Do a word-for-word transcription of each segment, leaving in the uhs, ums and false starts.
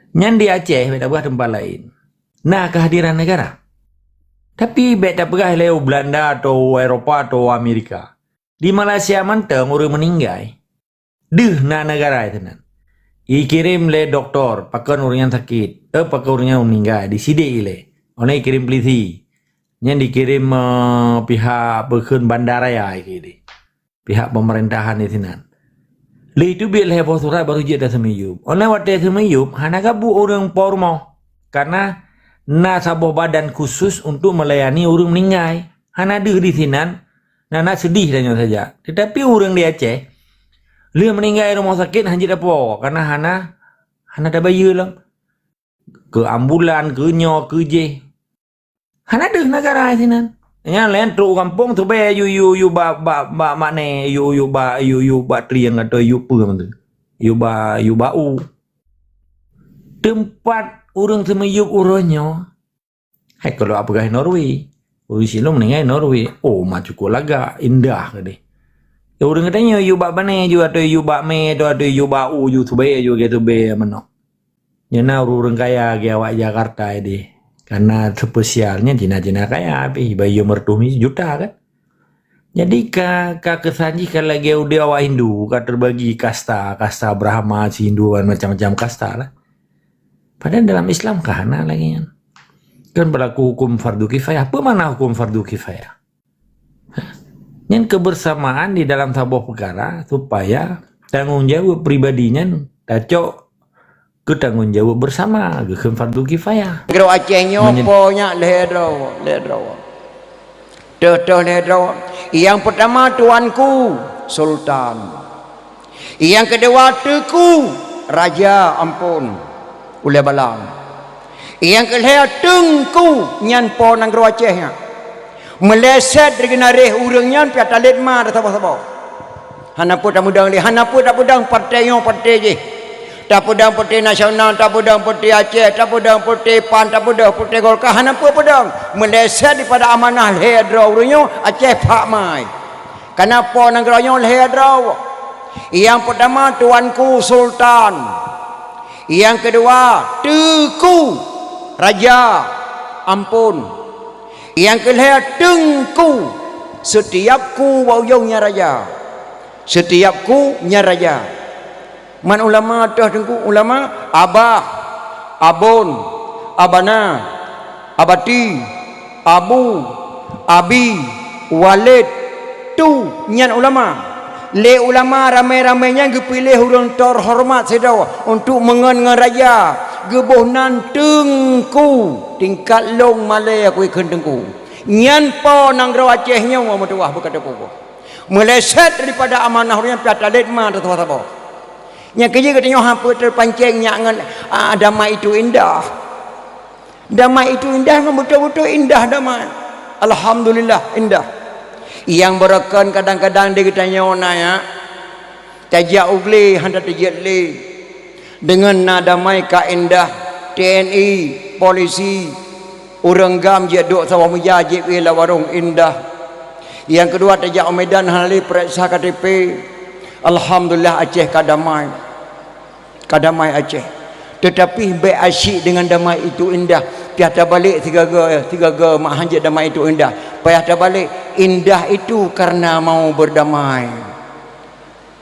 Nyan di Aceh, beda bah teumpat laén. Na keuhadiran negara. Tapi bèk tapeugah lé u Belanda atau u Eropa atau u Amerika. Di Malaysia mantong ureuëng meuninggai. Deuh na negara itu nan. Ikirém lé doktor, pakon ureuëng nyan sakét, eh, pakon ureuëng nyan meuninggai, disidék ilée. Óh lheueh ikirém polisi. Nyan dikirém, eh, pihak peukheun bandaraya ikirém. Pihak pemerintahan di sinan. Lé itu biet lhée boh surat baru jeuet taseumiyup. Óh lheueh watée seumiyup, hana gabuek ureuëng po rumoh. Karena na saboh badan khusus untuk melayani ureuëng meuninggai. Hana deuh di sinan, na, na seudih tanyoe saja. Tetapi ureuëng di Aceh, lheueh meuninggai rumoh sakét hana jeuet tapo, karena hana, hana tabayeue lom. Keu ambulan, keu nyoe, keu jéh. Hana deuh negara sinan. Nyan laén trok u gampông, teubai yue, yue, yue bak, bak, bak makna, yue, yue bak, yue, yue bak trieng atau yue peue mantong. Yue bak, yue bak u. Teumpat ureuëng seumiyup uroe nyoe, hai kalau peugah Norway. Ureuëng silom meuninggai Norway. Oh, ma cukup lagak, indah keudeh. Ya, ureuëng katanya yue bak bané ju atau yue bak mé tu atau yue bak u ju teubai ju gitu be meunoe. Nyan na ureuëng kaya geuh awak Jakarta deh. Karena spesialnya Cina-Cina kaya, tapi bayeue meureutoh mi juta kan. Jadi ka, ka keusan jih ka lagée udeb awak Hindu, ka teubagi kasta, kasta Brahma, si Hindu, macam-macam kasta lah. Padahal dalam Islam ka hana lagée nyan. Kan berlaku hukum fardu kifayah. Apa makna hukum fardu kifayah? Nyan kebersamaan di dalam saboh peukara supaya tanggong jaweueb pribadi nyan tacok keu tanggong jaweueb bersama, geukheun fardu kifayah. Nanggroe Aceh nyoe Menyed- po nyak lhée droe, lhée droe. Teuh-teuh lhée droe. Nyang peutama tuanku, sultan. Nyang keudua teuku, raja, ampôn, ulée balang. Nyang keulhée teungku, nyan po nanggroe Aceh nyan. Meuleset di geunaréh ureuëng nyan pih talét ma saboh-saboh. Hana peue tapeudong lé, hana peue tapeudong partai nyoe partai jih. Tapeudong partai nasional, tapeudong partai Aceh, tapeudong partai pan, tapeudong partai Golkar, hana peue peudong. Meuleset dipada amanah lhée droe ureuëng nyoe, Aceh phak mai. Kana po nanggroe nyoe lhée droe. Nyang peutama tuanku sultan. Nyang keudua teuku, raja, ampôn. Nyang keulhée teungku, setiap ku bak ujong nyan raja. Setiap ku nyan raja. Man ulama teuh teungku, ulama abah, abon, abana, abati, abu, abi, waled, tu nyan ulama. Lé ulama ramé-ramé nyan geupiléh ureuëng teuhoreumat sidroe untuk meungon ngon raja, geuboh nan teungku, tingkat lông malée keu ikheun teungku. Nyan po nanggroe Aceh nyoe meutuwah beuka teupeue. Meuleset daripada amanah ureuëng nyan pih talét ma teuh saboh-saboh. Nyang keujeuet geutanyoe hana peue teupancéng nyak ngon, ah, damai itu indah. Damai itu indah, memang betul-betul indah damai. Alhamdulillah, indah. Nyang beureukan kadang-kadang di geutanyoe na, ya, tajak u glé hana tajeuet lé. Deungon na damai ka indah, T N I, polisi, ureuëng gam jeuet duek saboh meja jeuet wéh lam warong indah. Nyang keudua tajak u Medan hana lé peuriksa K T P. Alhamdulillah Aceh ka damai. Ka damai Aceh. Tetapi bék asyik dengan damai itu indah. Pih tabalek sigaga, sigaga mak hanjeuet damai itu indah. Payah tabalek, indah itu karena mau berdamai.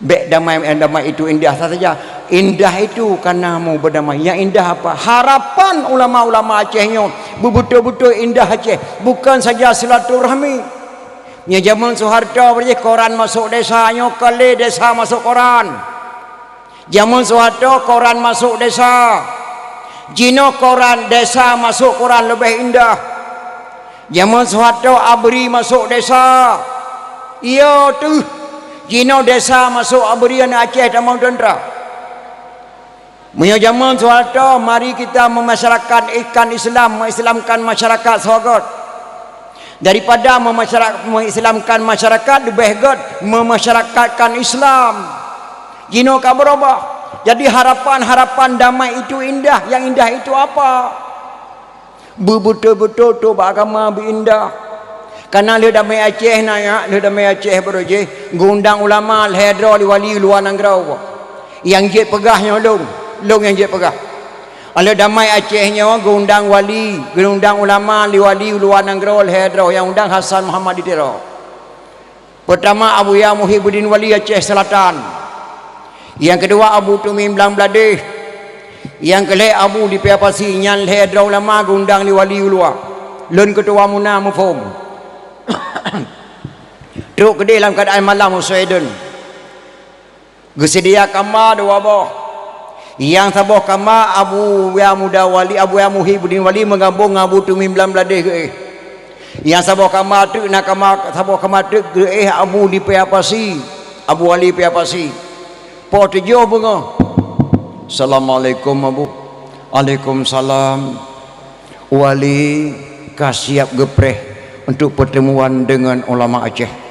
Bék damai, eh, damai itu indah saja. Indah itu karena mau berdamai. Yang indah apa? Harapan ulama-ulama Aceh nyoe bebeutôi-beutôi indah Aceh. Bukan saja silaturahmi. Nyoe jameun Soeharto beuréh koran masuk desa nyoe ka lé desa masuk koran. Jameun Soeharto koran masuk desa. Jinoe koran desa masuk koran leubeh indah. Jameun Soeharto abri masuk desa. Iya teuh. Jinoe desa masuk abri aneuk Aceh tamong teuntra. Meunyoe jameun Soeharto, mari kita memasyarakat ikan Islam, mengislamkan masyarakat soe göt. Daripada memasyara-, mengislamkan masyarakat, leubeh göt memasyarakatkan Islam. Jinoe ka berubah. Jadi harapan-harapan damai itu indah, yang indah itu apa? Beubeutôi-beutôi trok bak agama beuindah. Kana lheueh damai Aceh na, ya, lheueh damai Aceh baroe jih, geuundang ulama lhée droe lé wali luwa nanggroe. Nyang jeuet peugah nyoe lôn, lôn nyang jeuet peugah. Alheuh damai Aceh nyoe geuundang wali, geuundang ulama lé wali u luwa nanggroe lhée droe nyang undang Hasan Muhammad di Tiro. Peurtama Abuya Muhibbuddin Wali Aceh Selatan. Nyang keudua Abu Tumim Blang Bladeh. Nyang keulhée Abu di Paya Pasi, nyan lhée droe ulama geuundang lé wali u luwa. Lôn keutuwa muna muphom. Trok keudeh lam keuadaan malam u Sweden. Geuseudia kama dua boh. Nyang saboh kama Abuya Muda Wali, Abuya Muhibbuddin Wali meugabong ngon Abu Tumim Blang Bladeh geuéh. Nyang saboh kama teuk na kama, saboh kama teuk geuéh Abu di Paya Pasi, Abu Wali Paya Pasi. Poh tujoh beungoh. "Assalamualaikum, Abu." "Waalaikumsalam." "Wali ka siap geupreh untuk pertemuan dengan ulama Aceh."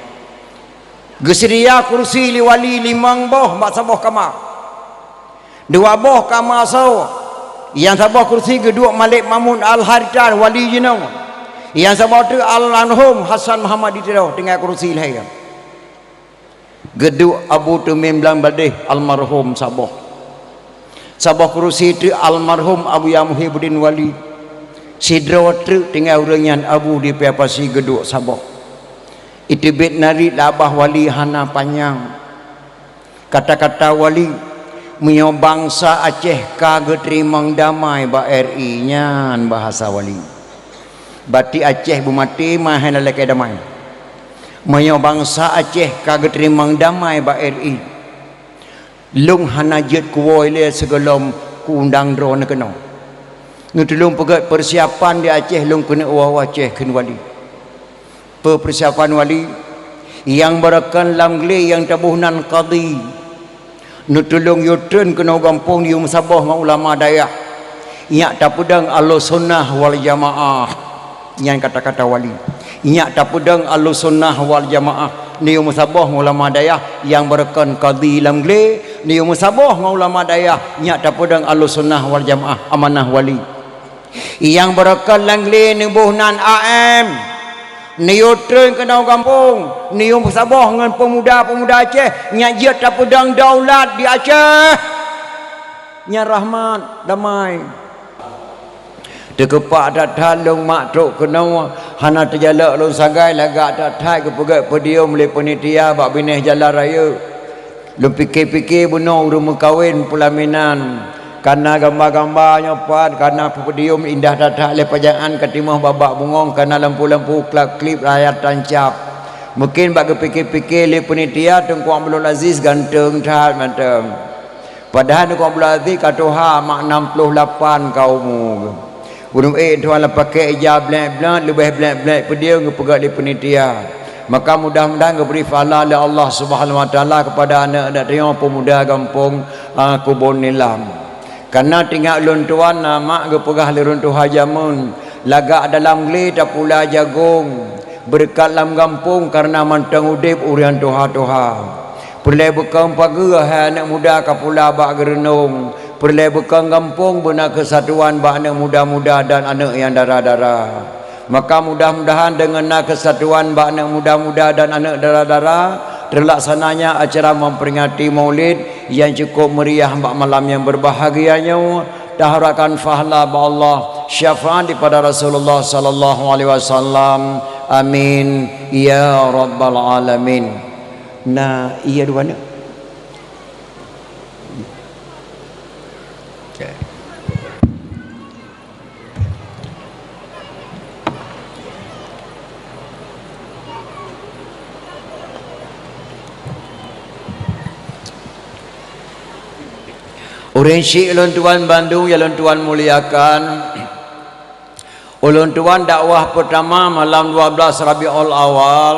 Geuseudia kursi lé wali limong boh bak saboh kama. Dua boh kama soe. Nyang saboh kursi geuduek Malik Mahmud Al-Haritan, wali jinoe. Nyang saboh teuk almarhum Hasan Muhammad di Tiro, tinggai kursi lhée. Geuduek Abu Tumim Blang Bladeh, almarhum, saboh. Saboh kursi teuk almarhum Abuya Muhibbuddin Wali. Sidroe treuk tinggai ureuëng nyan Abu di Paya Pasi geuduek saboh. Iteubiet narit lam babah wali hana panyang. Kata-kata wali, "Meunyoe bansa Aceh ka geuteurimong damai bak R I," nyan bahasa wali. Batik Aceh beumaté meuhai na lakée damai. "Meunyoe bansa Aceh ka geuteurimong damai bak R I, lôn hana jeuet kuwoe lé sigohlom kuundang droeneuh keunoe. Neutulông peugét peusiapan di Aceh lôn keuneuk woe Aceh," kheun wali. Peue peusiapan wali? "Nyang beureukan lam glé nyang taboh nan kadi. Neutulông yue treun keunoe gampông, neuyue meusaboh ngon ulama dayah. Nyak tapeudong Ahlussunnah wal Jamaah." Nyan kata-kata wali. "Nyak tapeudong Ahlussunnah wal Jamaah. Neuyue meusaboh ngon ulama dayah nyang beureukan kadi lam glé, neuyue meusaboh ngon ulama dayah, nyak tapeudong Ahlussunnah wal Jamaah," amanah wali. "Nyang beureukat lam glé neuboh nan A M. Neuyue treun keunoe gampông, neuyue meusaboh ngon peumuda-peumuda Aceh, nyak jeuet tapeudong daulat di Aceh. Nyan rahmat, damai." Teukeupak that-that lôn mak trok keunoe, hana teujalok lôn sagai, lagak that-that geupeugét podium lé peunitia bak binéh jalan rayeuk. Lôn pike-pike bunoe ureuëng meukawen peulaminan. Kana gamba-gamba nyoe pat, kana podium indah that-that lé pajangan ka timoh babah bungöng, kana lampu-lampu klap-klip layar tancab. Mungken bak geupike-pike lé peunitia Teungku Abdul Aziz ganteng that mantong. Padahai Teungku Abdul Aziz ka tuha mak nam ploh lapan ka umu geuh. Ureuëng ék tuha lam pakée ija blek-blek, leubeh blek-blek peudieu geupeugah lé peunitia. Maka mudah-mudahan geubri pahala lé Allah Subhanahu Wa Taala keupada aneuëk-aneuëk tanyoe peumuda gampông, a, Kubon Nilam. Kana teuingat ulôn tuan na mak geupeugah lé ureuëng tuha jameun, lagak dalam glé tapula jagong, beureukat lam gampông kareuna mantong udeb ureuëng tuha-tuha. Peureulée beukong pageue hai aneuëk muda ka pula bak geureunong, peureulée beukong gampông beuna keusatuan bak aneuëk muda-muda dan aneuëk nyang dara-dara. Maka mudah-mudahan deungon na keusatuan bak aneuëk muda-muda dan aneuëk dara-dara, teulaksananya acara memperingati Maulid nyang cukup meriah bak malam nyang berbahagia nyoe. Taharapkan pahala bak Allah, syafaat daripada Rasulullah sallallahu alaihi wasallam. Amin ya rabbal alamin. Na iya dua ni. Ureuëng syik ulôn tuan bandum nyang ulôn tuan muliakan, ulôn tuan dakwah peurtama malam dua belas Rabiul Awal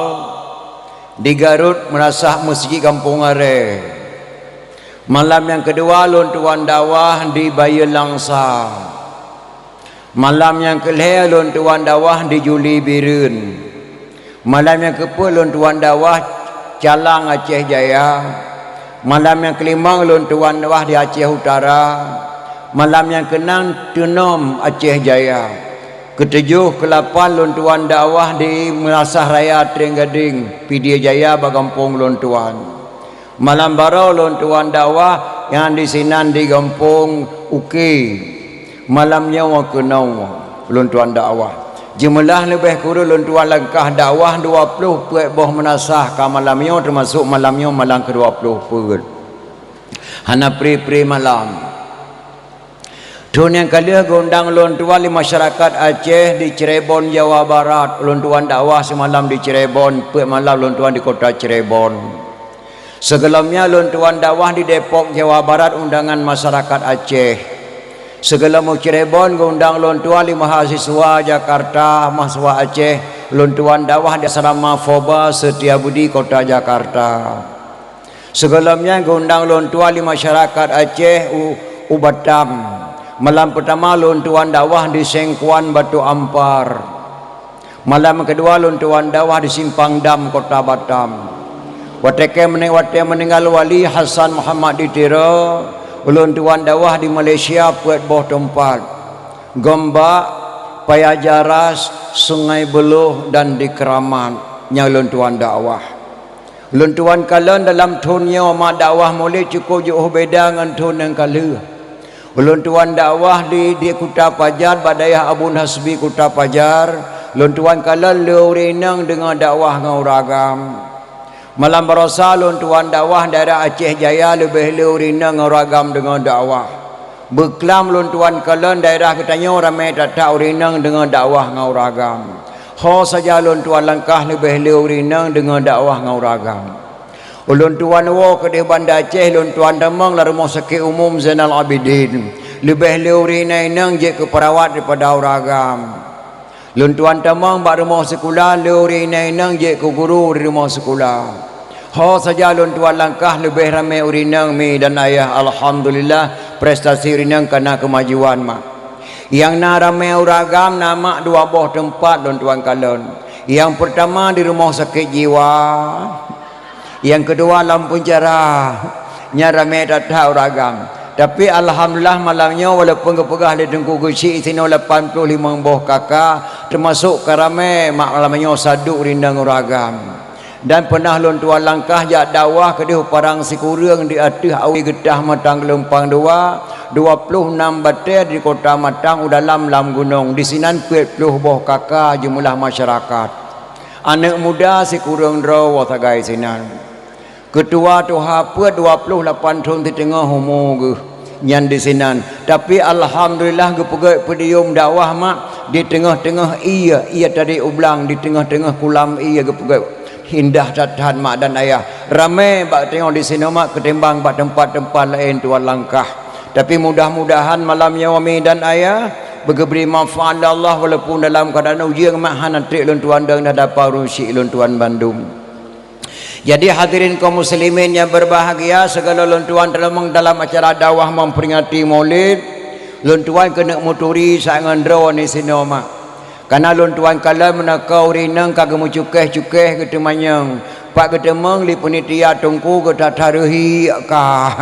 di Garut, Meunasah Meuseujid Gampông Arée. Malam nyang keudua lôn tuan dakwah di Bayeue Langsa. Malam nyang keulhée lôn tuan dakwah di Juli Bireuen. Malam nyang keupeuet lôn tuan dakwah Calang Aceh Jaya. Malam nyang keulimong lôn tuan dakwah di Aceh Utara. Malam nyang keunam Teunom Aceh Jaya. Keutujoh keulapan lôn tuan dakwah di Meunasah Raya Trienggadeng, Pidie Jaya bak gampông lôn tuan. Malam baroe lôn tuan dakwah nyang disinan di gampông Uke. Malam nyoe keunoe lôn tuan dakwah. Jeumeulaih leubeh kureueng lôn tuan langkah dakwah dua ploh peuet boh meunasah ka malam nyoe, teumasok malam nyoe malam keu dua ploh peuet. Hana pri-pri malam. Thon nyang ka lheueh geuundang lôn tuan lé masyarakat Aceh di Cirebon, Jawa Barat. Lôn tuan dakwah simalam di Cirebon, peuet malam lôn tuan di kota Cirebon. Sigohlom nyan lôn tuan dakwah di Depok, Jawa Barat, undangan masyarakat Aceh. Sigohlom u Cirebon geuundang lôn tuan lé mahasiswa Jakarta, mahasiswa Aceh, lôn tuan dakwah di asrama Foba Setiabudi, kota Jakarta. Sigohlom nyan geuundang lôn tuan lé masyarakat Aceh u, u Batam. Malam peutama lôn tuan dakwah di Sengkuan Batu Ampar. Malam keudua lôn tuan dakwah di Simpang Dam, Kota Batam. Watée keu meuning-, watée meuninggal Wali Hasan Muhammad di Tiro, ulôn tuan dakwah di Malaysia peuet boh teumpat, Gombak, Paya Jaras, Sungai Buloh, dan di Keramat, nyang lôn tuan dakwah. Lôn tuan kalon dalam thon nyoe mak dakwah mulod cukôp jiôh beda ngon thon nyang ka lheueh. Ulôn tuan dakwah di, di Kuta Pajar, bak dayah Abun Hasbi Kuta Pajar, lôn tuan kalon lé ureuëng inong deungoe dakwah ngon ureuëng agam. Malam baroesa lôn tuan dakwah daerah Aceh Jaya, leubeh lé ureuëng inong ngon ureuëng agam deungoe dakwah. Beuklam lôn tuan kalon daerah geutanyoe ramé that-that ureuëng inong deungoe dakwah ngon ureuëng agam. Ho saja lôn tuan langkah leubeh lé ureuëng inong deungoe dakwah ngon ureuëng agam. Ulôn tuan woe keudeh Banda Aceh, lôn tuan tamong lam Rumoh Sakét Umum Zainal Abidin. Leubeh lé ureuëng inong jeuet keu peurawat daripada ureuëng agam. Lôn tuan tamong bak rumoh sikula, lé ureuëng inong jeuet keu guru di rumoh sikula. Ho saja lôn tuan langkah leubeh ramé ureuëng inong mi dan ayah, alhamdulillah, prestasi ureuëng inong kana keumajuan mak. Nyang na ramé ureuëng agam na mak dua boh teumpat lôn tuan kalon. Nyang peurtama di rumoh sakét jiwa, nyang keudua lam peunjara. Nyan ramé that-that ureuëng agam. Tapi alhamdulillah malam nyoe walaupun geupeugah lé Teungku Geuchik sinoe lapan ploh limong boh K K, teumasok ka ramé mak malam nyoe saduek ureuëng inong ureuëng agam. Dan peunah lôn tuan langkah jak dakwah keudeh u Padang Sikureueng di ateueh awe geutah Matang Geulumpang Dua, dua ploh nam batée di Kota Matang u dalam lam gunong, disinan peuet ploh boh K K jeumeulah masyarakat. Aneuëk muda sikureueng droe woe sagai sinan. Keutua tuha peuet dua ploh lapan thon siteungoh umu geuh nyan disinan. Tapi alhamdulillah geupeugét podium dakwah mak di teungoh-teungoh ié, ié tadi ublang di teungoh-teungoh kulam ié geupeugét. Indah that-that mak dan ayah. Ramé bak teungoh disinoe mak keutimbang bak teumpat-teumpat laén tuan langkah. Tapi mudah-mudahan malam nyoe mi dan ayah beugeubri manfaat lé Allah walaupun dalam keuadaan ujeueng mak hana trek lôn tuan deungon dapa ureuëng syik lôn tuan bandum. Jadi hadirin kaum muslimin nyang berbahagia, segala lôn tuan teuleumong dalam acara dakwah memperingati Maulid, lôn tuan keuneuk meuturi saát ngon droe ni sinoe mak. Kana lôn tuan kalon meunaka ureuëng inong ka geumeucukéh-cukéh geuteumanyong, pat geuteumong lé panitia teungku geutata reuhi ka.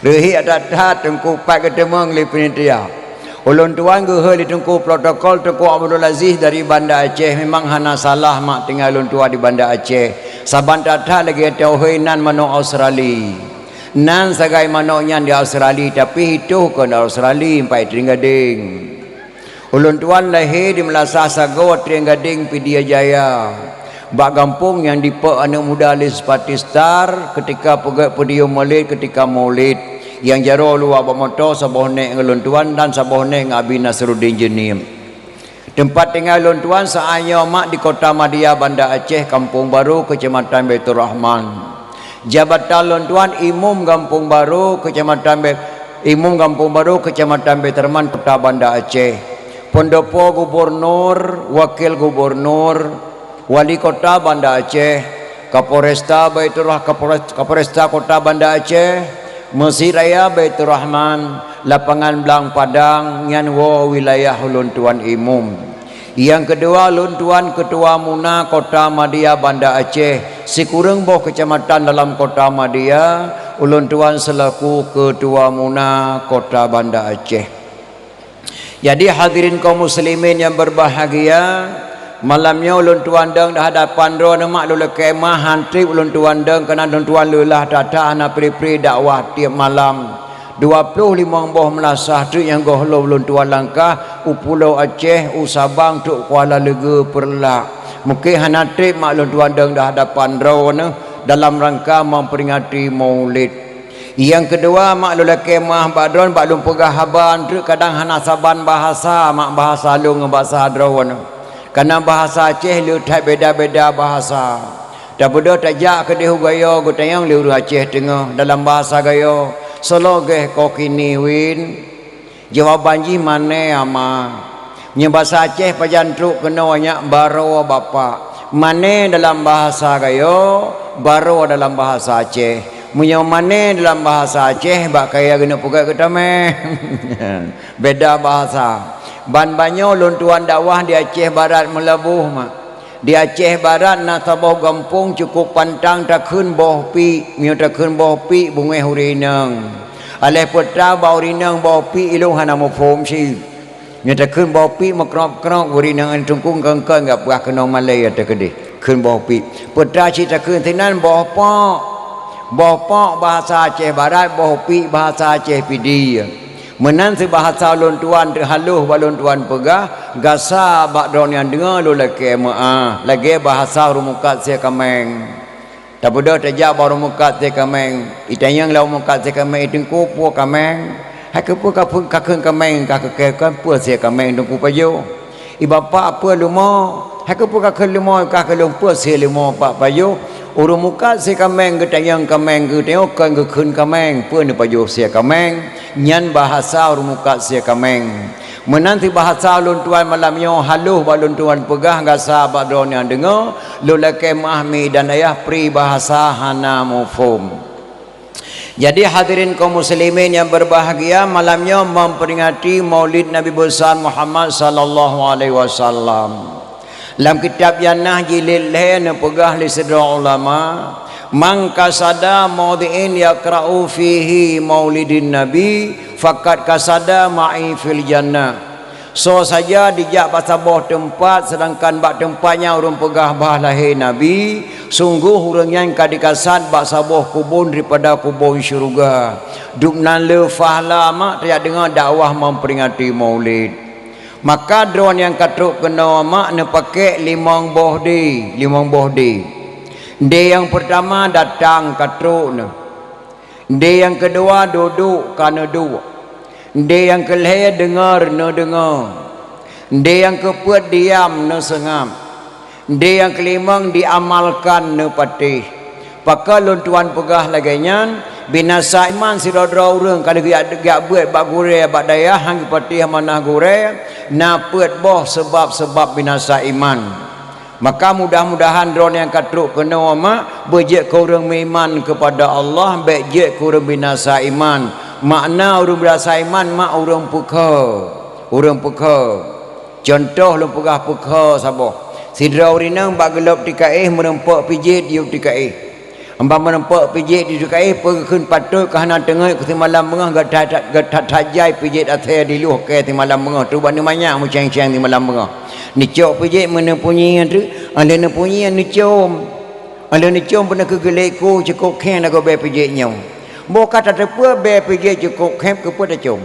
Reuhi that-that teungku pat geuteumong lé panitia. Ulôn tuan geuhôi lé teungku protokol Teungku Abdul Aziz dari Banda Aceh, memang hana salah mak tinggai lôn tuan di Banda Aceh. Saban that-that lagée teuhôi nan manok Australi. Nan sagai manok nyan di Australi, tapi hitoh kon Australi, empat Trienggadeng. Ulôn tuan lahé di Meulasah Sagoe, Trienggadeng, Pidie Jaya. Bak gampông nyang dipok aneuëk muda lé Sepati Star keutika peugét podium Maulid keutika Maulid. Nyang jaroe luwa bak moto saboh nék ngon lôn tuan dan saboh nék ngon Abi Nasruddin Jeunieb. Teumpat tinggai lôn tuan saát nyoe mak di Kota Madia Banda Aceh, Kampung Baru, Keucamatan Baiturrahman. Jabatan lôn tuan Imum Gampông Baru, Keucamatan Be-, Imum Gampông Baru, Keucamatan Baiturrahman, Kota Banda Aceh. Peundopo Gubunur, Wakil Gubunur, Wali Kota Banda Aceh, Kapolresta Baiturrah-, Kapolres-, Kapolresta Kota Banda Aceh, Meuseujid Raya Baiturrahman, Lapangan Blang Padang, nyan woe wilayah ulôn tuan Imum. Nyang keudua, lôn tuan Keutua Muna Kota Madia Banda Aceh, sikureueng boh keucamatan dalam Kota Madia, ulôn tuan seulaku Keutua Muna Kota Banda Aceh. Jadi hadirin kaum muslimin nyang berbahagia, malam nyoe ulôn tuan dong di hadapan droeneuh mak lôn lakée meu'ah han treb ulôn tuan dong keunan lôn tuan leulah that-that hana pri-pri dakwah tieb malam. Dua ploh limong boh meulasah treuk nyang gohlom lôn tuan langkah u Pulo Aceh, u Sabang, trok Kuala Leugeue, Peureulak. Mungken hana treb mak lôn tuan dong di hadapan droeneuh dalam rangka memperingati Maulid. Nyang keudua, mak lôn lakée meu'ah bak droeneuh bak lôn peugah haba treuk kadang hana saban bahasa, mak bahasa lôn ngon bahasa droeneuh. Kana bahasa Aceh le that beda-beda bahasa. Tabeudôh tajak keudeh u Gayo, geutanyong lé ureuëng Aceh Teungoh dalam bahasa Gayo, "Soe lagée koh kini, Win?" Jawaban jih, "Mané, Ama." Meunyoe bahasa Aceh, pajan trok keunoe nyak, "Baroe, Bapak." Mané dalam bahasa Gayo, baroe dalam bahasa Aceh. Meunyoe mané dalam bahasa Aceh, bak kayée geuneuk peugah geutamé. Beda bahasa. Ban banyoe lôn tuan dakwah di Aceh Barat Meulaboh, mak. Di Aceh Barat na saboh gampông cukup pantang takheun boh piek. Meunyoe takheun boh piek, beungéh ureuëng inong. Aléh peue ta bak ureuëng inong boh piek, ilôn hana muphom cit. Meunyoe takheun boh piek meukrok-krok, ureuëng inong teungku kön-kön gak peugah keunoe malée ateueh keudeh. Kheun boh piek. Peue ta cit takheun sinan boh pok. Boh pok bahasa Aceh Barat, boh piek bahasa Aceh Pidie. Meunan sibahasa lôn tuan teuhaloh bak lôn tuan peugah, gasa bak droeneuh nyang deungoe lôn lakée meu'ah, lagée bahasa ureuëng mukat sie kaméng. Tabeudôh tajak bak ureuëng mukat sie kaméng, itanyong lé ureuëng mukat sie kaméng, "Teungku, peue kaméng?" "Hai keupeue ka phon-, ka kheun kaméng, ka keu-, keu-, keu peue sie kaméng, Teungku pajoh?" "I Bapak, peue leumo?" "Hai keupeue ka kheun leumo, ka keu lôn peue sie leumo, Pak pajoh?" Ureuëng mukat sie kaméng geutanyong kaméng, geutanyong kön geukheun kaméng, peue neupajoh sie kaméng, nyan bahasa ureuëng mukat sie kaméng. Meunan sibahasa lôn tuan malam nyoe haloh bak lôn tuan peugah gasa bak droeneuh nyang deungoe, lôn lakée meu'ah mi dan ayah pribahasa hana muphom. Jadi, hadirin kaum muslimin yang berbahagia, malam nyoe memperingati Maulid Nabi Besar Muhammad sallallahu alaihi wasallam. Lam kitab Jannah jilid lhée neupeugah lé sidroe ulama, "Man qasada maudhi'in yaqra'u fihi maulidin nabi, faqad qasada ma'i fil jannah." Soe saja dijak bak saboh teumpat, seudangkan bak teumpat nyan ureuëng peugah bah lahé Nabi, sunggoh ureuëng nyan ka dikasad bak saboh kubon daripada kubon syeuruga. Dum nan le fahla mak tajak deungoe dakwah memperingati Maulid. Maka droeneuh nyang ka trok keunoe mak neupakék limong boh dé, limong boh dé. Dé nyang peurtama datang ka trok neuh. Dé nyang keudua duduek ka neuduek. Dé nyang keulhée deungoe neudeungoe. Dé nyang keupeuet diam neuseungab. Dé nyang keulimong diamalkan neupatéh. Pakon lôn tuan peugah lagée nyan, binasa iman sidroe-droe ureuëng ka lheueh geujak, geujak beuet bak gurée bak dayah han geupatéh amanah gurée, na peuet boh seubab-seubab binasa iman. Maka mudah-mudahan droeneuh nyang ka trok keunoe mak beujeuet keu ureuëng meuiman keupada Allah, bék jeuet keu ureuëng binasa iman. Makna ureuëng binasa iman mak ureuëng peukhoe, ureuëng peukhoe. Cuntoh lôn peugah peukhoe saboh. Sidroe ureuëng inong bak geulôb tikaéh meureumpok pijet yup tikaéh. Amba meureumpok pijet yup tikaéh peue geukheun patot ka hana teungeut keu simalam beungoh gata that-that jai pijet asée diluh kée simalam beungoh trok bak neumanyak meuceng-ceng simalam beungoh. Neucok pijet meuneupunyie treuk, 'oh lheueh neupunyie neucom. 'Oh lheueh neucom beuneuh keu geulek ku cukôp khém lagoe bée pijet nyoe. Boh ka tateupeue bée pijet cukôp khém keupeue tacom.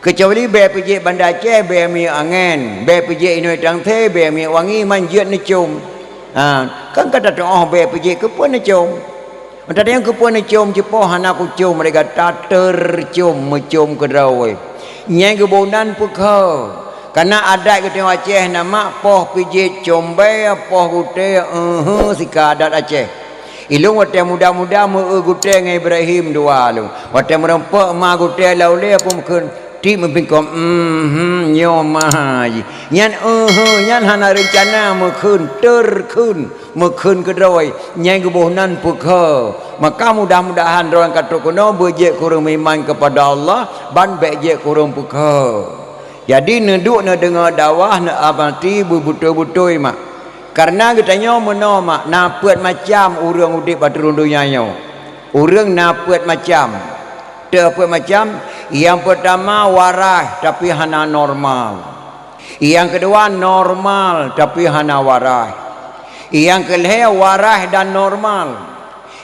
Keucuali bée pijet Banda Aceh, bée minyeuk angén, bée pijet inoi tangse, bée minyeuk wangi, man jeuet neucom. Ha, kan ka tateu'oh bée pijet keupeue neucom. Meutateu'oh keupeue neucom, cipoh hana kucom, mereka tater com, meucom keudroe. Nyang geuboh nan peukhoe. Kana adat geutanyoe Aceh na mak poh pijet com bée, poh gutée, eue, sika adat Aceh. Ilôn watée muda-muda meu-eu gutée ngon Ibrahim dua lôn. Watée meureumpok ma gutée lam ulée peue meukheun, tieb meupingkong, "Mhm, nyoe ma jih." Nyan, eue, nyan hana reuncana meukheun, teukheun, meukheun keudroe. Nyang geuboh nan peukhoe. Maka mudah-mudahan droe nyang ka trok keunoe beujeuet keu ureuëng meuiman keupada Allah, ban bék jeuet keu ureuëng peukhoe. Jadi neuduek neudeungoe dakwah, neuamati beubeutôi-beutôi mak. Kareuna geutanyoe meunoe mak, na peuet macam ureuëng udeb ateueh rhueng donya nyoe. Ureuëng na peuet macam. Teuh peuet macam, nyang peurtama waras tapi hana normal. Nyang keudua normal tapi hana waras. Nyang keulhée waras dan normal.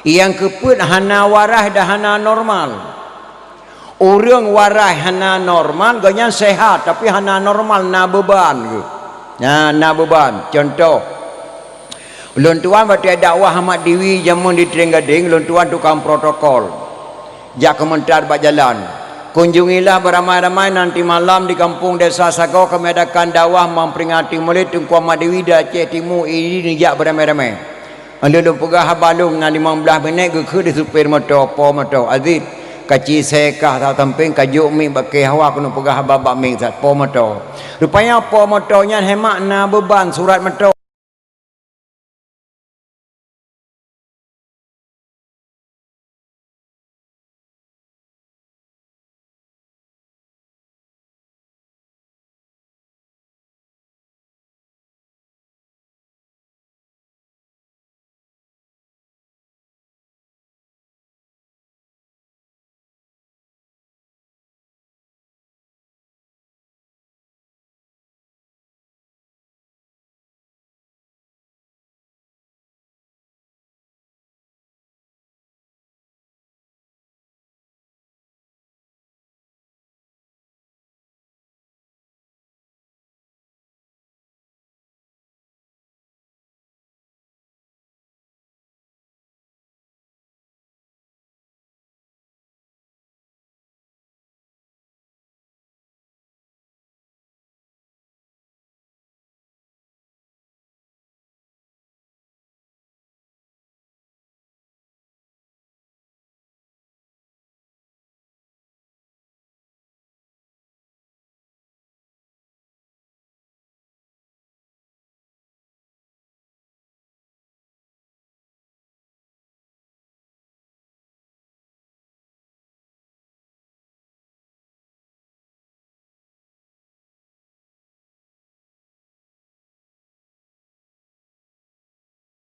Nyang keupeuet hana waras dan hana normal. Ureuëng waras hana normal, gobnyan sehat, tapi hana normal, na beuban geuh. Na, na beuban. Contoh, lôn tuan watée dakwah Ahmad Diwi jameun di Trienggadeng, lôn tuan tukang protokol. Jak keumeuntar bak jalan. Kunjungilah beramai-ramai nanti malam di kampung desa Sagoe kami adakan dakwah memperingati Maulid Teungku Ahmad Diwi di Aceh Timu, idi neujak beramai-ramai. Lôn peugah haba lôn na limong blaih minét geukheun di supir moto, po moto, "Aziz, kaci sée kah saboh sampéng ka jok miet bak kée hawa keuneuk peugah haba bak miet sat po moto." Rupanya po moto nyan hemat na beuban surat moto.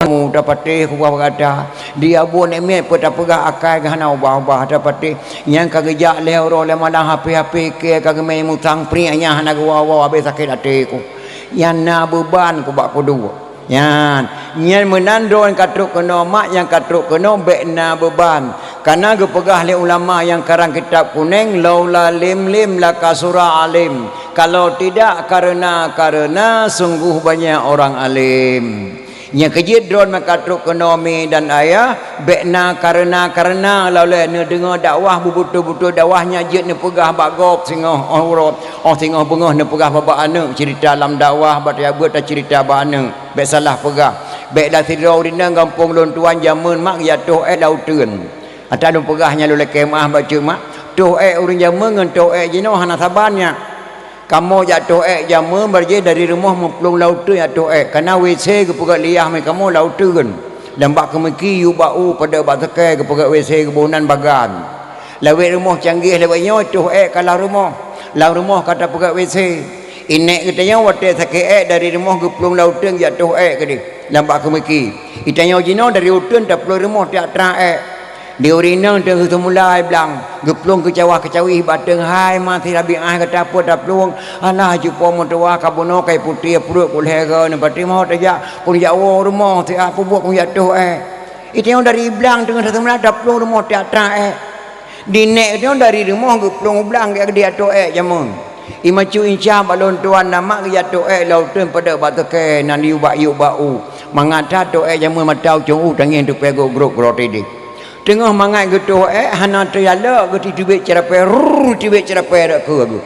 Mu tapatéh kubah gata, di abu aneuk miet peue tapeugah akai geuh hana ubah-ubah tapatéh. Nyang ka geujak lhée uroe lhée malam hapé-hapé kée ka geumé musang priek nyang hana geuwoe-woe habéh sakét até ku. Nyan na beuban ku bak kudu. Nyan, nyan meunan droe nyang ka trok keunoe mak nyang ka trok keunoe bék na beuban. Kana geupeugah lé ulama nyang karang kitab kuneng, "Laula lim lim lakasura alim." Kalau tidak karena-karena, sungguh banyak orang alim. Nyang keujeuet droe meuka trok keunoe mi dan ayah, bék na karena-karena, laulée neudeungoe dakwah beubeutôi-beutôi dakwah nyan jeuet neupeugah bak gob singoh óh uroe, óh singoh beungoh neupeugah bak aneuk ceurita lam dakwah bak teuyak beuet taceurita bak aneuk. Bék salah peugah. Bék dah sidroe ureuëng inong gampông lôn tuan jameun mak geujak toh ék lam uteuen. Ata lôn peugah nyan lôn lakée meuáh bacut mak, toh ék ureuëng jameun ngon toh ék jinoe hana saban nyan. Kamoe jak toh ék jameun barjéh dari rumoh meuplueng lam uteuen jak toh ék, kana W C geupeugét liah mé kamoe lam uteuen. Dan bak keumiki yub bak u padub bak seukée geupeugét W C geuboh nan bagan. Lawét rumoh canggih lawét nyoe toh ék ka lam rumoh, lam rumoh ka tapeugét W C. Inék geutanyoe watée sakét ék dari rumoh geuplueng lam uteuen jak toh ék keudeh, dan bak keumiki. Itanyoe jinoe dari uteuen taplueng rumoh tiak trang ék. Di ureuëng inong teungoh seumula ai blang, geuplueng keucawah-keucawih bak teungoh hai ma sirabi áh gata peuet taplueng, alah cupo meutuwah ka bunoe kai putéh pruet ku lhée goe neupatéh mawöt tajak pun jak woe rumoh siat peubuet pun jak toh ék. Itanyoe dari blang teungoh seumula taplueng rumoh tiak trang ék. Di nék nyoe dari rumoh geuplueng u blang geuh di atô ék jameun. I macu inca bak lôn tuan na mak geujak toh ék lam uteuen padub bak seukée nan yub bak yub bak u. Mangat that toh ék jameun mata ucong u tangieng tupée gok grok grot idéh. Teungoh mangat geutoh ék hana teujalok geutitibék ceurapée, rrrr, tibék ceurapée rot keue geuh.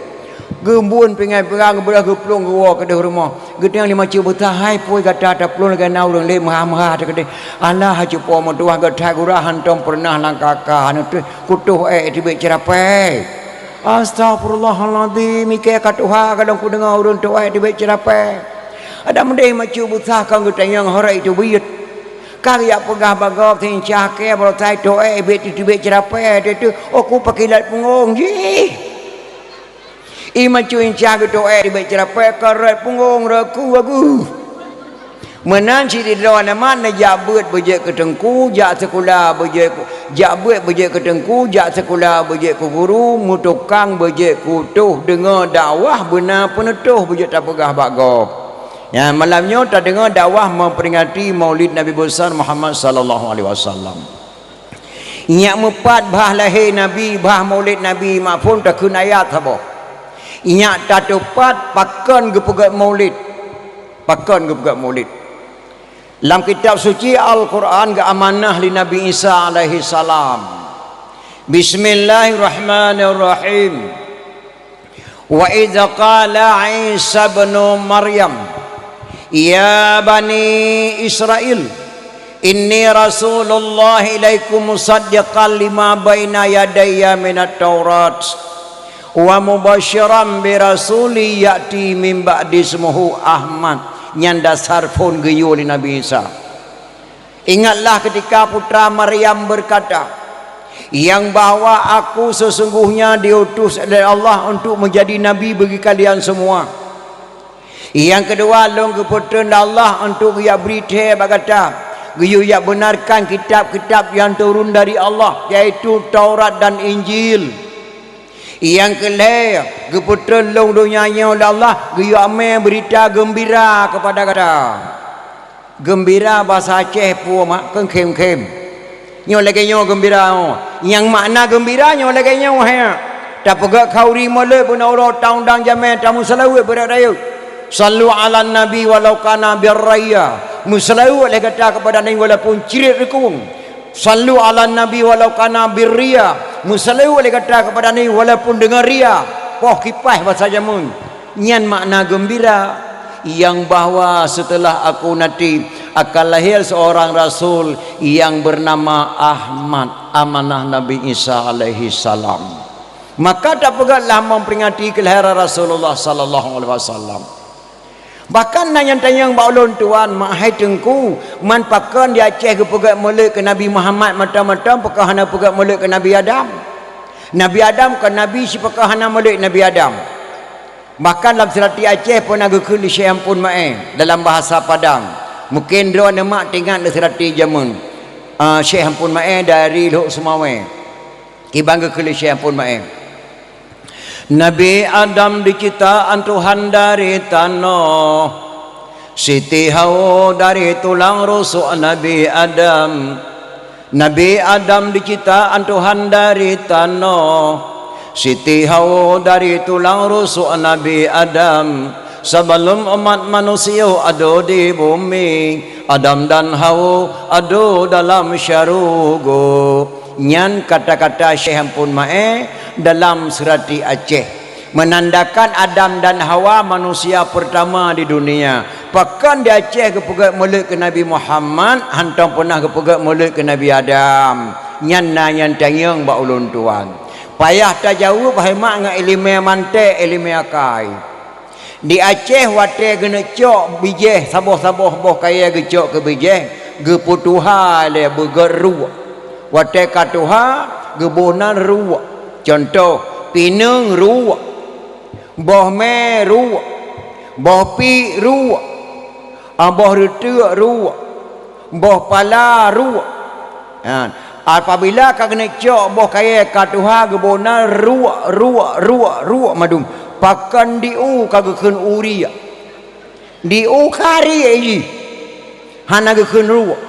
Geubun pingai peurang geubeudôh geuplueng geuwoe keudeh rumoh. Geutanyoe lima cut beusa hai pui gata taplueng lagée na ureuëng lé meuha-meuha teukeudeh. Alah cupo meutuwah geuthai gura hantom peureunah langkaka hana teuh kutoh ék tibék ceurapée. Astagfirullahalazim, ikée ka tuha kadang kudeungoe ureuëng toh ék tibék ceurapée. Ada meudeh macu beusa kon geutanyong horeuh itu buyet. Ka geujak peugah bak gob seuincah kée baroe sai toh ék tibék tibék ceurapée teuh, oh ku pakilat punggong jih. I macu inca geutoh ék tibék ceurapée ka rot punggong rot ku agu. Meunan sidroe aneuk mak neujak beuet beujeuet keu teungku, jak sikula beujeuet keu, jak beuet beujeuet keu teungku, jak sikula beujeuet keu guru, meutukang beujeuet keu toh deungoe dakwah beuna peuneutôh beujeuet tapeugah bak gob. Nyan malam nyoe tadeungoe dakwah memperingati Maulid Nabi Besar Muhammad sallallahu alaihi wasallam. Nyak meupat bhah lahé Nabi, bhah maulid Nabi, mak phon takheun ayat saboh. Nyak tateupat pakon geupeugét maulid. Pakon geupeugét maulid. Lam kitab suci Al-Quran geuamanah lé Nabi Isa alaihi salam. Bismillahirrahmanirrahim. Wa idz qala Isa ibnu Maryam, "Ya bani Israil, inni rasulullah ilaikum musaddiqan lima baina yadayya minat Taurat, wa mubasyiran bi rasuli ya'ti min ba'di ismuhu Ahmad." Nyan dasar phon geuyue lé Nabi Isa. Ingatlah ketika putra Maryam berkata, "Yang bahwa aku sesungguhnya diutus oleh Allah untuk menjadi nabi bagi kalian semua. Yang kedua, lôn geupeutreun lé Allah untuk geujak bri thée bak gata, geuyue jak benarkan kitab-kitab yang turun dari Allah, yaitu Taurat dan Injil. Yang keulhée, geupeutreun lôn donya nyoe lé Allah, geuyue amé beurita geumbira kepada gata." Geumbira basa Aceh peue mak, keu khém-khém. Nyoe lagée nyoe geumbira nyoe. Nyang makna geumbira nyoe lagée nyoe, hai. Tapeugét khauri mulod beuna uroe taundang jamé tameuseulaweuet beurat rayeuk. Sallu 'alan nabi walau kana birraya. Meuseulaweuet lé gata kepada Nabi walaupun crit reukung. Sallu 'alan nabi walau kana birriya. Meuseulaweuet lé gata kepada Nabi walaupun deungon ria. Poh kipaih basa jameun. Nyan makna geumbira, nyang bahwa setelah aku nanti akan lahir seorang rasul yang bernama Ahmad, amanah Nabi Isa alaihi salam. Maka tapeugét lah memperingati kelahiran Rasulullah sallallahu alaihi wasallam. Bahkan na nyang tanyong bak ulôn, "Tuan, mak hai Teungku, man pakon di Aceh geupeugét mulod keu Nabi Muhammad mantong-mantong, pakon hana peugét mulod keu Nabi Adam? Nabi Adam kon nabi, sipakon hana mulod Nabi Adam?" Bahkan lam seurati Aceh pernah geukheun lé Syekh Ampon Maé dalam bahasa Padang. Mungken droeneuh mak teuingat lé seurati jameun, ah, Syekh Ampon Maé dari Lhok Seumawé. Kiban geukheun lé Syekh Ampon Maé. Nabi Adam diciptaan Tuhan dari tanoh. Siti Hawa dari tulang rusuk Nabi Adam. Nabi Adam diciptaan Tuhan dari tanoh. Siti Hawa dari tulang rusuk Nabi Adam. Sebelum umat manusia ada di bumi, Adam dan Hawa ada dalam syurga. Nyan kata-kata Syekh Ampon Maé dalam seurati Aceh, menandakan Adam dan Hawa manusia pertama di dunia. Pakon di Aceh geupeugét mulod keu Nabi Muhammad, hantom pernah geupeugét mulod keu Nabi Adam. Nyan na nyang tanyong bak ulôn tuan. Payah tajaweueb hai mak ngon iéleumé manték, iéleumé akai. Di Aceh watée geuneuk cok bijéh saboh-saboh boh kayée geucok keu bijéh, geupeutuha lé beugét ruek. Watée ka tuha, geuboh nan ruek. Cuntoh, pineung ruek, boh mé ruek, boh piek ruek, ah, boh reuteuk ruek, boh pala ruek. Ha, apabila ka keuneuk cok boh kayée ka tuha geuboh na ruek, ruek, ruek, ruek mandum. Pakon di u ka geukheun u riek. Di u ka riek jih. Hana geukheun ruek.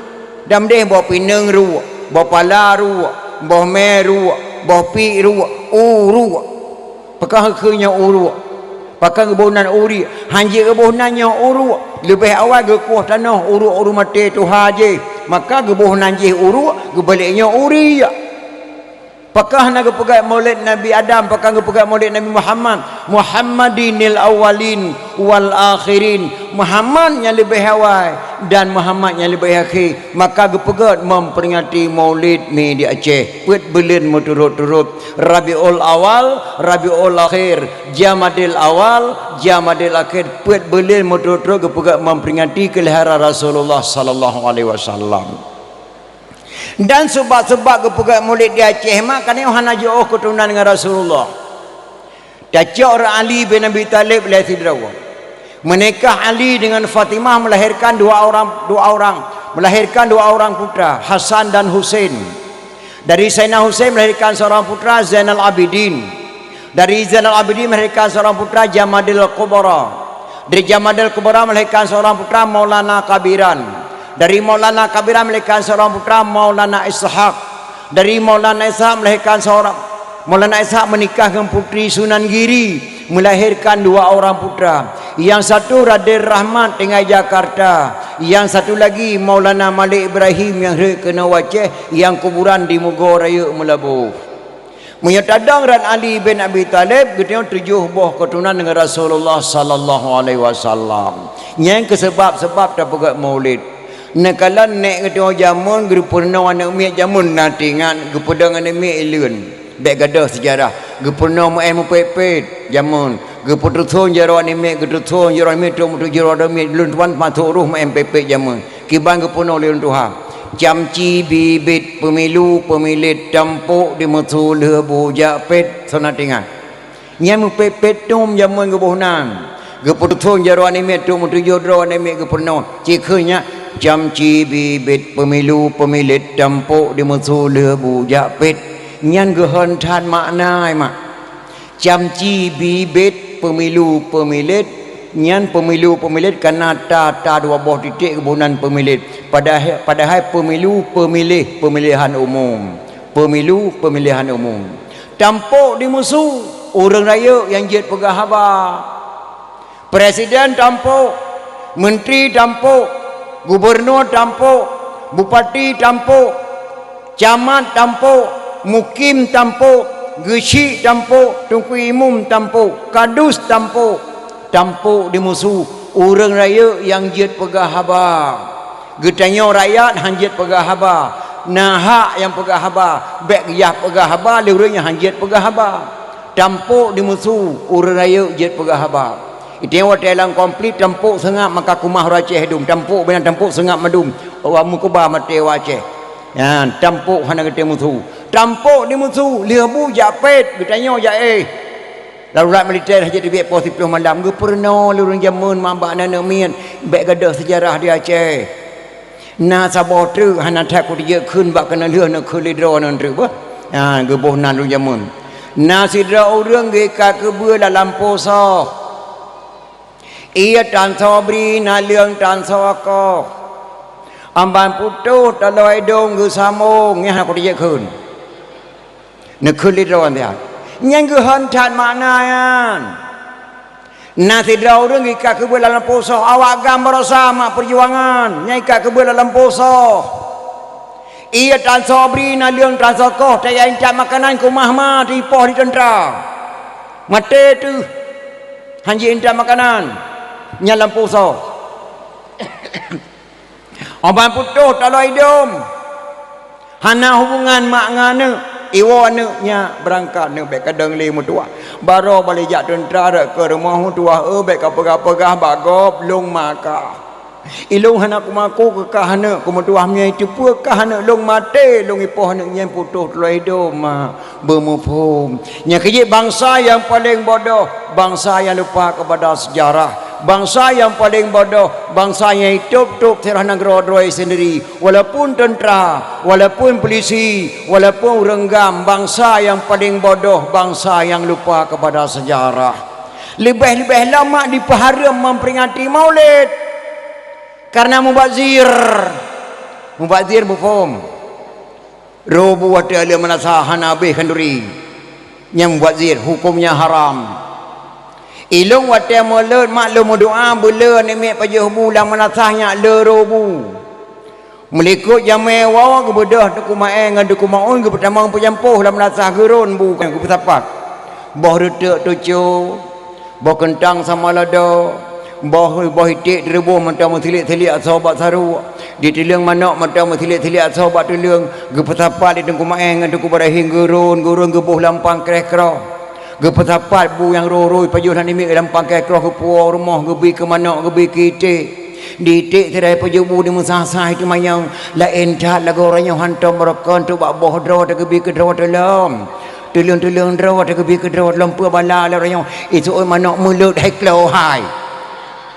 Dan deh boh pineung ruek, boh pala ruek, boh mé ruek, boh piek ruek, u ruek. Pakon geukheun nyoe u ruek? Pakon geuboh nan u riek? Hanjeuet geuboh nan nyoe u ruek. Leubeh awai geukueh tanoh u ruek ureuëng maté tuha jih. Maka geuboh nan jih u ruek, geubalek nyoe u riek. Pakon hana geupeugét maulid Nabi Adam, pakon geupeugét maulid Nabi Muhammad? Muhammadinil awwalin wal akhirin. Muhammad nyang leubeh awai dan Muhammad nyang leubeh akhé. Maka geupeugét memperingati maulid mi di Aceh. Peuet buleuen meuturot-turot. Rabiul Awal, Rabiul Akhir, Jamadil Awal, Jamadil Akhir, peuet buleuen meuturot-turot geupeugét memperingati kelahiran Rasulullah sallallahu alaihi wasallam. Dan seubab-seubab geupeugét maulid di Aceh mak, karena hana jiôh keuturonan ngon Rasulullah. Tacok rot Ali bin Abi Thalib lé sidroe. Meunikah Ali dengan Fatimah melahirkan dua orang, dua orang, melahirkan dua orang putra, Hasan dan Husain. Dari Sayyidina Husain melahirkan seorang putra, Zainal Abidin. Dari Zainal Abidin melahirkan seorang putra, Jamadil Kubra. Dari Jamadil Kubra melahirkan seorang putra, Maulana Kabiran. Dari Maulana Kabiran melahirkan seorang putra, Maulana Ishak. Dari Maulana Ishak melahirkan seorang, Maulana Ishak menikah dengan Putri Sunan Giri, melahirkan dua orang putra. Yang satu Raden Rahmat tinggal Jakarta, yang satu lagi Maulana Malik Ibrahim yang rhot keunoe u Aceh, yang kuburan di Mugo Rayeuk Meulaboh. Meunyoe tadong ran Ali bin Abi Thalib, geutanyoe tujoh boh keuturonan dengan Rasulullah sallallahu alaihi wasallam. Nyan keuh seubab-seubab tapeugét Maulid. Neukalon nèk geutanyoe jameun geupeurunoe aneuk miet jameun na teuingat geupeudong aneuk miet ileuen. Bèk gadôh seujarah. Geupeurunoe meu'èn meupet-pet jameun. Geupeutuson jaroe aneuk miet, geupeutuson jaroe aneuk miet, trok meutujoh jaroe aneuk miet, lôn tuan masôk roh meu'èn pet-pet jameun. Kiban geupeurunoe lé lôn tuha. Camci bibit peumilu peumilet tampok di meusu lheueh bu jak pet, soe na teuingat. Nyan meupet-pet tom jameun geuboh nan. Geupeutuson jaroe aneuk miet trok meutujoh droe aneuk miet geupeurunoe. Cikheun nyan, camci bibet peumilu peumilet tampok di meusu lheueh bu jak pet. Nyan geuhon that makna, mak. Camci bibet peumilu peumilet, nyan peumilu peumilet kana ta, ta dua boh titek geuboh nan peumilet. Padahai, padahai peumilu peumiléh, pemilihan umum. Peumilu pemilihan umum. Tampok di meusu, ureuëng rayeuk nyang jeuet peugah haba. Presiden tampok, menteri tampok, gubernur tampok, bupati tampok, camat tampok, mukim tampok, geuchik tampok, teungku imum tampok, kadus tampok. Tampok di meusu, ureuëng rayeuk nyang jeuet peugah haba. Geutanyoe rakyat hán jeuet peugah haba. Na hak nyang peugah haba, bèk geuyah peugah haba lé ureuëng nyang hán jeuet peugah haba. Tampok di meusu, ureuëng rayeuk jeuet peugah haba. Itanyoe watèe lam konflik tampok seungab maka keumah ureuëng Aceh dum, tampok binan tampok seungab mandum, ureuëng meukeubah maté ureuëng Aceh. Nyan, tampok hana geutém meusu. Tampok di meusu, lheueh bu jak pet, geutanyoe jak éh. Darurat militer hana jeuet teubiet poh siplôh malam, geupeurunoe lé ureuëng jameun mak bak aneuk miet, bèk gadôh seujarah di Aceh. Na saboh treuk hana that kuteubiet kheun bak keuneuk lheueh neukheun lé droeneuh treuk beuh. Ha, geuboh nan ureuëng jameun. Na sidroe ureuëng geuikat keubeue lam lampôh soh. Ié tan soe bri, naleueng tan soe koh. Amban putôh taloe idong geusamong, nyan hana kuteubiet kheun. Neukheun lé droe nyan. Nyan geuhon that makna nyan. Na sidroe ureuëng geuikat keubeue lam lampôh soh, awak GAM baroesa mak peujuangan, nyan ikat keubeue lam lampôh soh. Ié tan soe bri, naleueng tan soe koh, tajak intat makanan keumah ma, teuipoh di teuntra. Maté teuh. Hán jiintat makanan. Nyan lampôh soh. Amban putôh taloe idong. Hana hubungan mak ngon aneuk. Iwoe aneuk nyak beurangkat, aneuk bèk kadang lé meutuwah. Baroe balik jak teuntra rot keu rumoh meutuwah, eu bèk kapeugah-peugah bak gob lôn maka. Ilôn hana kumaku keu kah aneuk, kumeutuwah meunyoe iteupeue kah aneuk lôn maté, lôn ipoh aneuk nyan putôh taloe idong ma. Beumuphom. Nyang keujeuet bansa nyang paleng bodoh, bansa nyang lupa kepada sejarah. Bansa nyang paleng bodoh, bansa nyang itôb-tôb sirah nanggroe droe sendiri. Walaupun teuntara, walaupun polisi, walaupun ureuëng GAM, bansa nyang paleng bodoh, bansa nyang lupa kepada sejarah. Leubeh-leubeh lom mak dipeuhareuem memperingati Maulid. Karena mubazir. Mubazir muphom. Rôh bu watèe le meunasah hana habéh khanduri. Nyang mubazir, hukömnya haram. Ilôn watèe mulod mak lôn meudoa beuleu aneuk miet pajoh bu lam meunasah nyak le rôh bu. Meulikot jamèe woe geubeudôh Teungku Maé ngon Teungku Maun geupeutamong peujampôh lam meunasah geurôn bu geupeusapat. Boh reuteuk tuco, boh keuntang sama lada, boh, boh iték teureubôh mantong meusilet-silet asoe bak saruek, di teuleueng manok mantong meusilet-silet asoe bak teuleueng, geupeusapat lé Teungku Maé ngon Teungku Ibrahim geurôn, geurôn geuboh lam pangkréh kroh. Geupeusapat bu nyang rôh-rôh pajoh lam namiet lam pangkréh kroh geupuwoe rumoh geubri keu manok geubri keu iték. Di iték sidroe pajoh bu di meusah-sah teumanyong, laén that lagoe uroe nyoe hantom beurokon trok bak boh droe teugeubri keu droe teulom. Teuleueng-teuleueng droe teugeubri keu droe lom peue bala lé uroe nyoe, iseuôt manok mulod hai klo hai.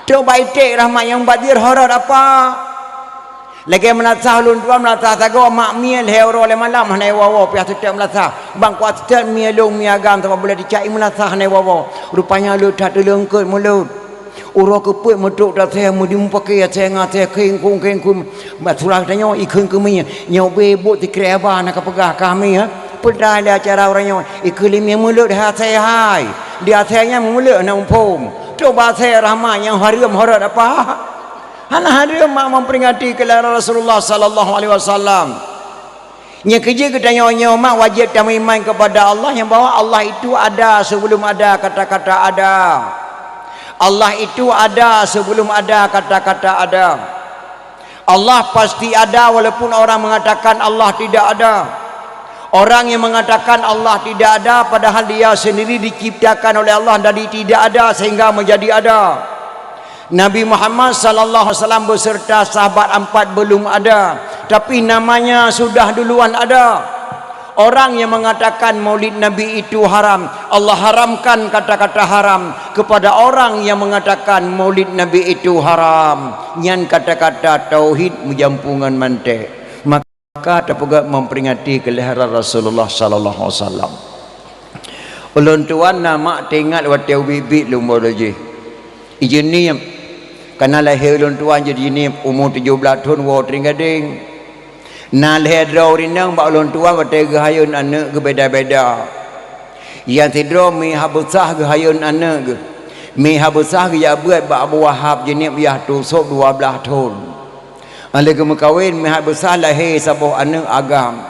Trok bak iték rahmat nyang mubazir horot apa? Lagèe meunasah ulôn tuan meunasah sagoe mak mie lhèe uroe lhèe malam hana iwoe-woe piah seutôt meunasah. Bang kuat seutôt mie lôn mie agam saboh buleuen ticak i meunasah hana iwoe-woe. Rupanya le that teuleueng eungkôt mulod. Uroe keupeuet meutrok tasée meudimupake asée ngon asée kheng kung kheng kung. Bak surah tanyoe ikheun keumieng, nyoe beuet sikrek haba na kapeugah kami, ha. Peudai lé acara uroe nyoe, ikheun limieng meuleuet hai asée hai. Di asée nyan meuleuet na muphom. Trok bak asée rahmat nyang hareuem horot apa? Hana hareuem mak memperingati kelahiran Rasulullah sallallahu alaihi wasallam. Nyang keujeuet geutanyoe nyoe mak wajéb tameuiman kepada Allah nyang bahwa Allah itu ada sebelum ada kata-kata ada. Allah itu ada sebelum ada kata-kata ada. Allah pasti ada walaupun orang mengatakan Allah tidak ada. Orang yang mengatakan Allah tidak ada padahal dia sendiri diciptakan oleh Allah dari tidak ada sehingga menjadi ada. Nabi Muhammad sallallahu alaihi wasallam beserta sahabat empat belum ada, tapi namanya sudah duluan ada. Orang yang mengatakan maulid Nabi itu haram, Allah haramkan kata-kata haram kepada orang yang mengatakan maulid Nabi itu haram. Nyan kata-kata tauhid meujampu ngon mantek. Maka tapeugah memperingati kelahiran Rasulullah sallallahu alaihi wasallam. Ulôn tuan na mak teuingat watée ubit-ubit lôn baroe jih. Ijeunieb, kana lahé ulôn tuan jeuet jineub umu tujoh blaih thon woe teuing gadeng. Na lhée droe ureuëng inong bak ulôn tuan watée geuhayôn aneuëk geubeda-beda. Nyang sidroe mi Habsah geuhayôn aneuëk geuh. Mi Habsah geujak beuet bak Abu Wahab jineub yah tu sôb dua blaih thon. Óh lheueh geumeukawen mi Habsah lahé saboh aneuëk agam.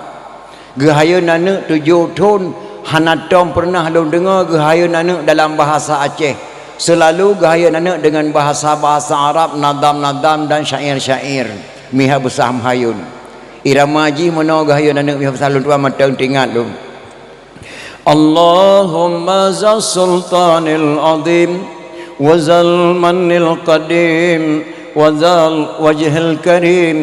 Geuhayôn aneuëk tujoh thon, hana tom peureunah lôn deungoe geuhayôn aneuëk dalam bahasa Aceh. Seulalu geuhayôn aneuëk deungon bahasa-bahasa Arab, nadam-nadam dan syair-syair. Mi Habsah meuhayôn. Irama jih meunoe geuhayôn aneuëk mi Habsah lôn tuan mantong teuingat lôn. اللهم ذا السلطان العظيم وذا المن القديم وذا الوجه الكريم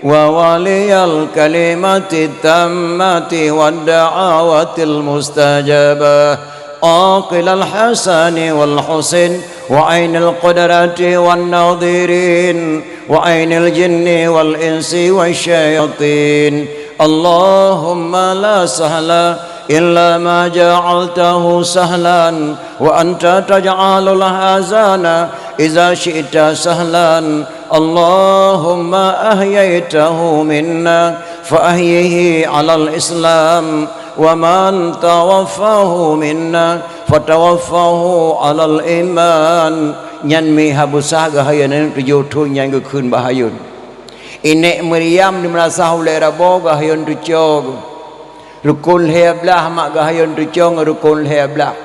ووالي الكلمة التامة والدعوة المستجابة عاقل الحسن والحسين وعين القدرة والناظرين وعين الجن والإنس والشياطين. اللهم لا سهل إلا ما جعلته سهلا وأنت تجعل الحزن إذا شئت سهلا. اللهم أحييته منا فأحيه على الإسلام ومن توفاه منا فتوفه على الإيمان. Nyan mi Habsah geuhayôn aneuëk tujoh thon nyang geukheun bak hayôn. Inék Maryam di meurasah ulée raboe geuhayôn tucoe geuh. Rukon lhée blaih mak geuhayôn tucoe ngon rukon lhée blaih.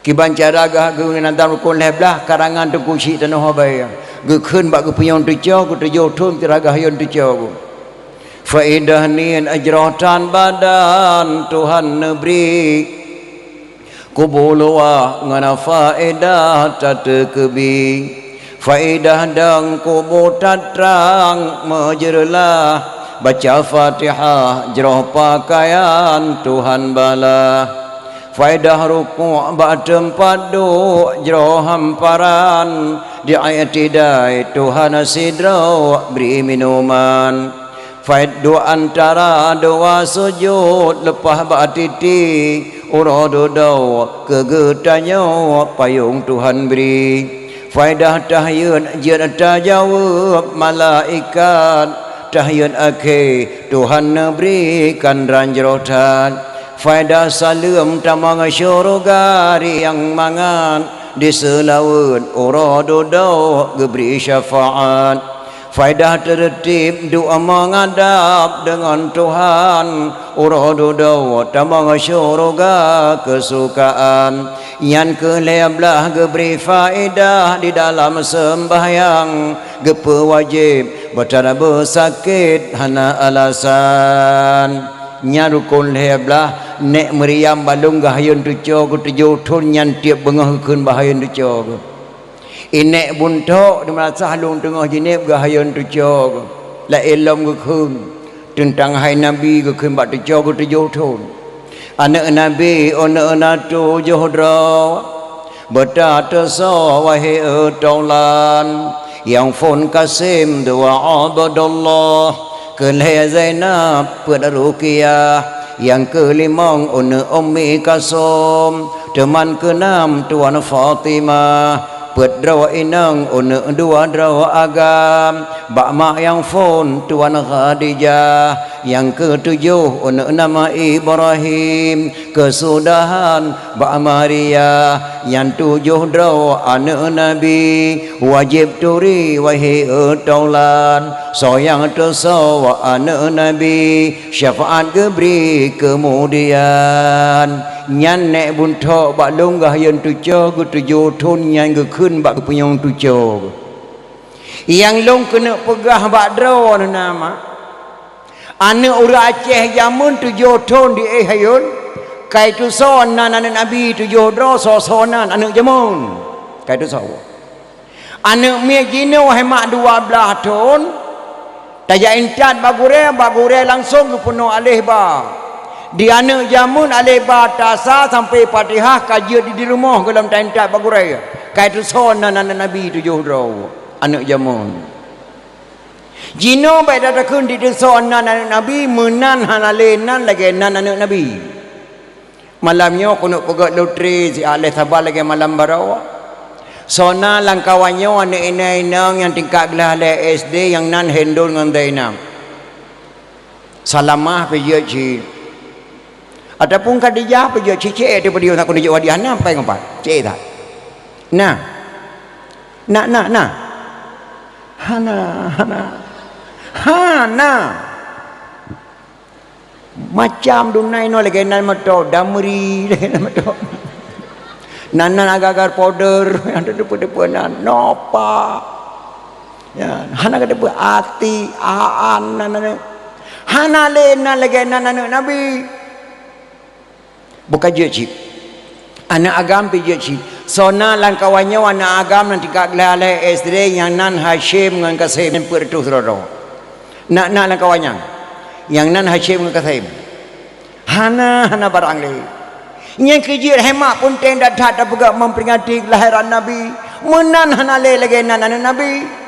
Kiban cara geuh geuh ngon rukon lhée blaih karangan Teungku Chik Tanoh Abai. Geukheun bak geupunyueng tucoe geuh tujoh thon sira geuhayôn tucoe geuh. Faedah niet jroh tan badan Tuhan neubri. Kubu luwah ngon faedah tateukeubi. Faedah dong kubu tatrang meujeureulah. Baca Fatihah jroh pakaian Tuhan bala. Faedah rukuk bak teumpat duek jroh hamparan. Di i'tidai Tuhan sidroe bri minuman. Faid duek antara dua sujud leupah bak titi uroe dudoe keu geutanyoe payong Tuhan bri. Faedah tahiyat jeuet tajaweueb malaikat, tahiyat akhé Tuhan neubri kandran jroh that. Faedah saleuem tamong syeuruga riang mangat, di seulaweuet uroe dudoe geubri syafaat. Faedah teureutib doa meungadab deungon Tuhan, uroe dudoe tamong syeuruga keusukaan. Nyan keuh lhée blaih geubri faedah di dalam seumbahyang, geupeuwajéb beutara beusakét hana alasan. Nyan rukon lhée blaih, nék Maryam balong geuhayôn tucoe geuh tujoh thon nyan tieb beungoh geukheun bak hayôn tucoe geuh. Inék buntok di meurasah lôn teungoh jinéb geuhayôn tucoe geuh. Laén lom geukheun teuntang hai Nabi geukheun bak tucoe geuh tujoh thon. Aneuëk Nabi aneuëk na tujoh droe, beutateusoe wahé taulan, nyang phon Kasim dua Abdullah, keu lhée Zainab peuet Ruqyah, nyang keulimong aneuëk Ummi Kalsum, teuman keunam Tuan Fatimah. Peuet droe inong, aneuk dua droe agam, bak mak nyang phon Tuan Khadijah. Nyang keutujoh aneuk nama Ibrahim, keusudahan bak Maria. Nyang tujoh droe aneuk Nabi, wajéb turi wahé taulan. Soe nyang teusoe aneuk Nabi, syafaat geubri keumudian. Nyan nék buntok bak lôn geuh hayôn tucoe, geutujoh thon nyan geukheun bak geupeunyong tucoe. Nyang lôn keuneuk peugah bak droeneuh na mak, aneuk ureuëng Aceh jameun tujoh thon di éh hayôn, ka iteusoe nan aneuk Nabi tujoh droe, soe-soe nan aneuk jameun. Ka iteusoe. Aneuk miet jinoe hai mak dua blaih thon, tajak intat bak gurée, bak gurée langsong geupeunoh aléh ba. Di aneuk jameun aléh ba tasa sampoe Fatihah ka jeuet di, di rumoh gohlom taintat bak gurée. Ka iteusoe nan aneuk Nabi tujoh droe, aneuk jameun. Jinoe bék tatakheun di teusoe nan aneuk Nabi, meunan hana lé nan lagée nan aneuk Nabi. Malam nyoe keuneuk peugét lotre siat lé saban lagée malam baroe. Soe na lam kawan nyoe aneuk inong-inong nyang tingkat glah lhée S D nyang nan Hendon ngon Zainab. Salamah pih jeuet cit. Ataupun Khadijah pih jeuet cit, cit, eh, tu peudieu nak keuneuk jok hadiah na, pai ngon pat. Cit that. Na. Na, na, na. Hana, hana. Hana. Macam dunai nyoe lagée nan meuto, damri lagée nan meuto. Nan, nan agar-agar powder, nyang teupeue-teupeue nan, nopa. Ya, hana geuteupeue ati, aan, nan, nan. Hana lé nan lagée nan aneuk Nabi. Buka jeuet cit. Aneuk agam pih jeuet cit. Soe na lam kawan nyoe aneuk agam nyang tingkat glah lhée S D nyang nan Hasyim ngon Kasim, peuet reutôh sidroe. Na, na lam kawan nyan. Nyang nan Hasyim ngon Kasim. Hana, hana barang lé. Nyang keu jeuet hai mak peunteng that-that tapeugah memperingati kelahiran Nabi. Meunan hana lé lagée nan aneuk Nabi.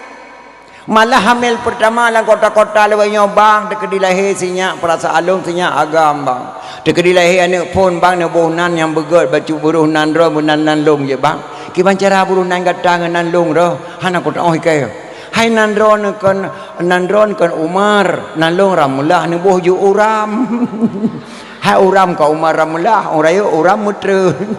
Malah hamil pertama lam kota-kota lawét nyoe bang, teukeudi lahé sinyak, peurasaan lôn sinyak agam bang. Teukeudi lahé aneuk phon bang, neuboh nan nyang beugét bacut buroh nan droe meunan nan lôn jeuet bang. Kiban cara buroh nan gata ngon nan lôn roh, hana kuteuoh ikée. Hai nan droe neukon, nan droe neukon Umar, nan lôn Ramlah neuboh ju Uram. Hai Uram ka Umar Ramlah, orang rayeuk Uram meutreun.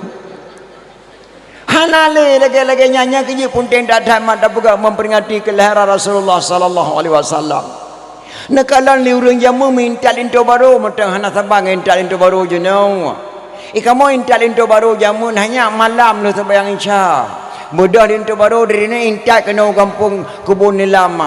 Hana lé lagée-lagée nyan, nyang keu jeuet peunteng that-that mak tapeugah memperingati kelahiran Rasulullah sallallahu alaihi wasallam. Neukalon lé ureuëng jameun meuintat linto barô, mantong hana saban ngon intat linto barô jinoe. I kamoe intat linto barô jameun hanya malam lheueh seumayang Isya. Beudôh linto barô dari nyan intat keunoe gampông Keubon Nilam.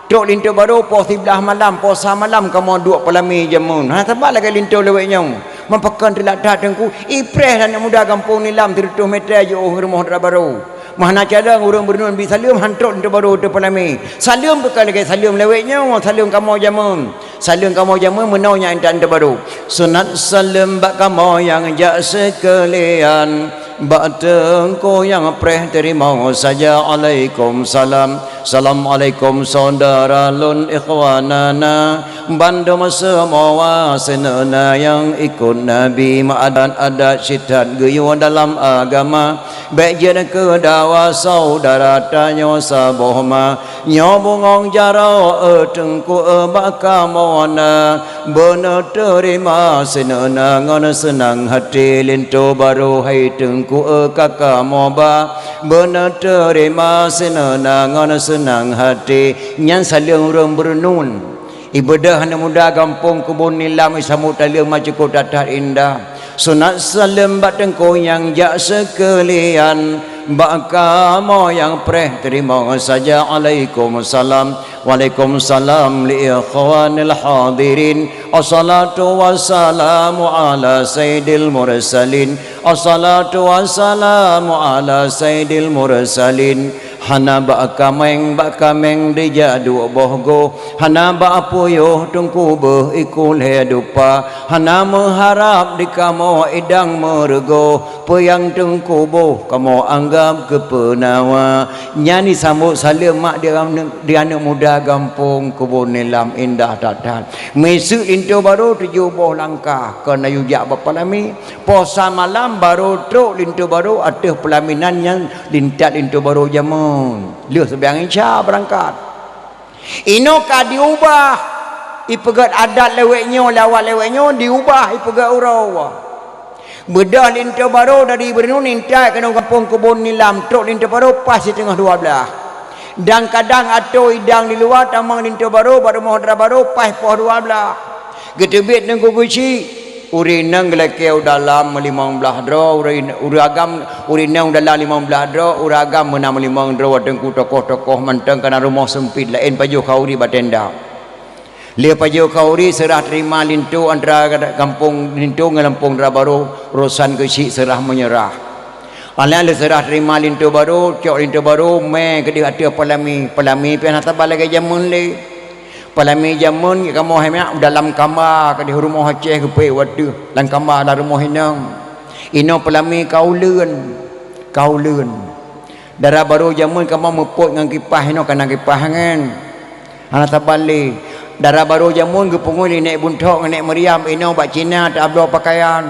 Trok linto barô poh siblaih malam, poh sa malam kamoe duek peulamé jameun. Hana saban lagée linto lawét nyoe. Man pakon teulat that Teungku, ipreh aneuk muda gampông Nilam sireutôh meter jiôh rumoh dara barô. Meuhana calon ureuëng beureunuen bi saleuem han trok linto barô teupeulamé. Saleuem bukan lagée saleuem lawét nyoe, saleuem kamoe jameun. Saleuem kamoe jameun meunoe nyang intat linto barô. Sunat saleuem bak kamoe nyang jak seukeulian. Bak Teungku nyang preh teurimong saja alaikum salam. Assalamualaikum syedara lôn ikhwanana. Bandum seumoa sineuna nyang ikot Nabi meuadat-adat sitat geuyue dalam agama. Bék jeuet keu dawa syedara tanyoe saboh ma. Nyoe bungong jaroe, eh, Teungku, eh, bak kamoe na. Beuneuteurima sineuna ngon seunang hati linto barô hai Teungku, eh, ka kamoe ba. Beuneuteurima sineuna ngon seunang hati. Nyan saleuem ureuëng beureunuen. Ibeudôh aneuk muda gampông Keubon Nilam isambot saleuem ma cukôp that-that indah. Sunat saleuem bak Teungku nyang jak seukeulian, bak kamoe nyang preh teurimong saja alaikum salam. Waalaikum salam li ikhwanil hadirin. Assalatu wassalamu ala sayyidil mursalin. Assalatu wassalamu ala sayyidil mursalin. Hana bak kaméng, bak kaméng dijak duek boh goh. Hana bak puyoh teungku beuh iku lhée dupa. Hana meuharab di kamoe idang meureugoh. Peue nyang teungku boh kamoe anggab keu peunawa. Nyan jisambot saleuem mak di, di aneuëk muda gampông Keubon Nilam, indah that-that. Miseuk linto barô tujoh boh langkah keuneuk jak bak peulami. Poh sa malam barô trok linto barô ateueh peulaminan nyang lintat linto barô jameun. Lheueh seumayang Isya beurangkat. Inoe ka diubah, ipeugét adat lewat nyoe, lewat lewat nyoe diubah, ipeugét uroe. Beudôh linto barô dari Beureunoe intat keunoe gampông Keubon Nilam, trok linto barô paih siteungoh dua blaih. Dan kadang atô idang di luwa tamong linto barô bak rumoh dara barô paih poh dua blaih. Geuteubiet Teungku Geuchik, ureuëng inong geulakée u dalam meulimong blaih droe, ureuëng, ureuëng agam, ureuëng inong u dalam limong blaih droe, ureuëng agam meunan meulimong droe. Teungku, tokoh-tokoh mantong kana rumoh seumpit, laén pajoh khauri bak tenda. Lheueh pajoh khauri seurah teurima linto antara gampông linto ngon gampông dara barô, urosan Geuchik seurah meunyeurah. Alah lheueh seurah teurima linto barô, cok linto barô, mé keudeh ateueh peulami. Peulami pih hana saban lagée jameun lé. Peulami jameun kamoe hai mak dalam kamba keudeh rumoh Aceh geupeuék wateueh, lam kamba lam rumoh inong. Inoe peulami ka uleuen, ka uleuen. Dara barô jameun kamoe meupot ngon kipah, inoe kana kipah angén. Hana saban lé. Dara barô jameun geupeungui lé Nèk Bunthok ngon Nèk Meuriam, inoe bak Cina tabloe pakaian.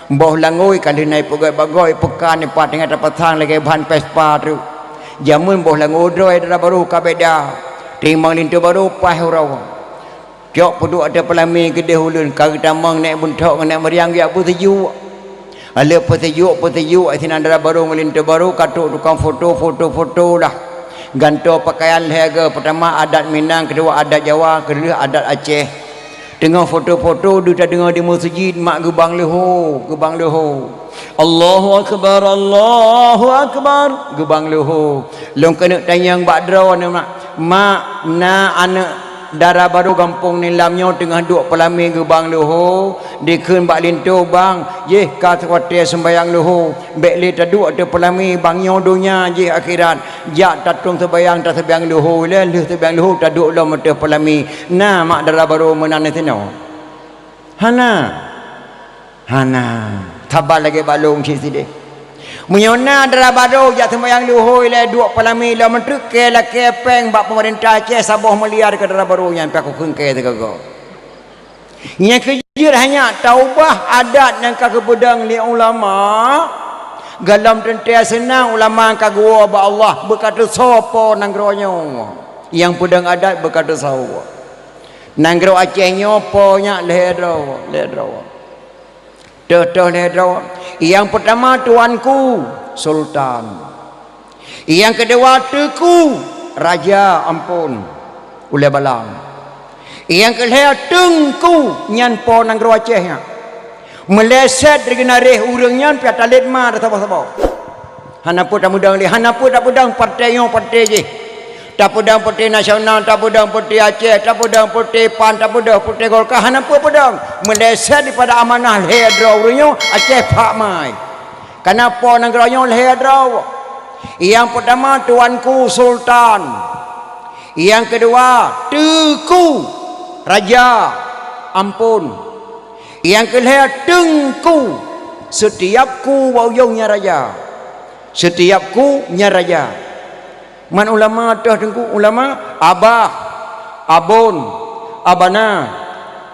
Boh langôi ka lheueh na ipeugét bak goe, ipeukan, ipat teungoh tapasang lagée ban Vespa treuk. Jameun boh langôi droe dara barô ka beda. Teurimong linto barô paih uroe. Cok peuduek ateueh peulami keudeh uleuen, ka geutamong Nèk Bunthok ngon Nèk Meuriam geujak peuseujuk. Lheueh peuseujuk, peuseujuk, sinan dara barô ngon linto barô ka trok tukang foto, foto-foto lah. Gantoe pakaian lhée goe, peutama adat Minang, keudua adat Jawa, keulheueh adat Aceh. Teungoh foto-foto deuh tadeungoe di meuseujid mak geubang leuho, geubang leuho. Allahu Akbar, Allahu Akbar, geubang leuho. Lôn keuneuk tanyong bak droeneuh mak, mak, na aneuëk dara barô gampông Nilam nyoe teungoh duek peulami geubang leuho, dikheun bak linto, bang, jih ka watée seumbayang leuho, bék lé taduek ateueh peulami, bang, nyoe donya jih akhirat. Jak tatong seumbayang, taseumbayang leuho ilée, lheueh seumbayang leuho taduek lom ateueh peulami. Na mak dara barô meunan disinoe? Hana. Hana. Saban lagée bak lôn cit sideh. Meunyoe na dara barô jak seumbayang leuho ilée duek peulami lom treuk kée lakée péng bak peumeurintah Aceh saboh miliar keu dara barô nyan, pih kukheun kée sigoe-goe. Nyang keujeuet hana taubah adat nyang ka geupeudong lé ulama. Gohlom teuntée seunang ulama ka geuwoe bak Allah beuka teusoe po nanggroe nyoe. Nyang peudong adat beuka teusoe. Nanggroe Aceh nyoe po nyak lhée droe, lhée droe. Teuh-teuh lhée droe. Nyang peutama tuanku, sultan. Nyang keudua teuku, raja, ampôn, ulée balang. Nyang keulhée teungku, nyan po nanggroe Aceh nyan. Meuleset di geunareh ureuëng nyan pih talét ma saboh-saboh. Hana peue tapeudong lé, hana peue tapeudong partai nyoe partai jih. Tapeudong partai nasional, tapeudong partai Aceh, tapeudong partai pan, tapeudong partai Golkar, hana peue peudong. Meuleset dipada amanah lhée droe ureuëng nyoe, Aceh phak mai. Kana po nanggroe nyoe lhée droe. Nyang peutama tuanku sultan. Nyang keudua teuku raja, ampôn. Nyang keulhée teungku, setiap ku bak ujong nyan raja. Setiap ku nyan raja. Man ulama teuh teungku, ulama, abah, abon, abana,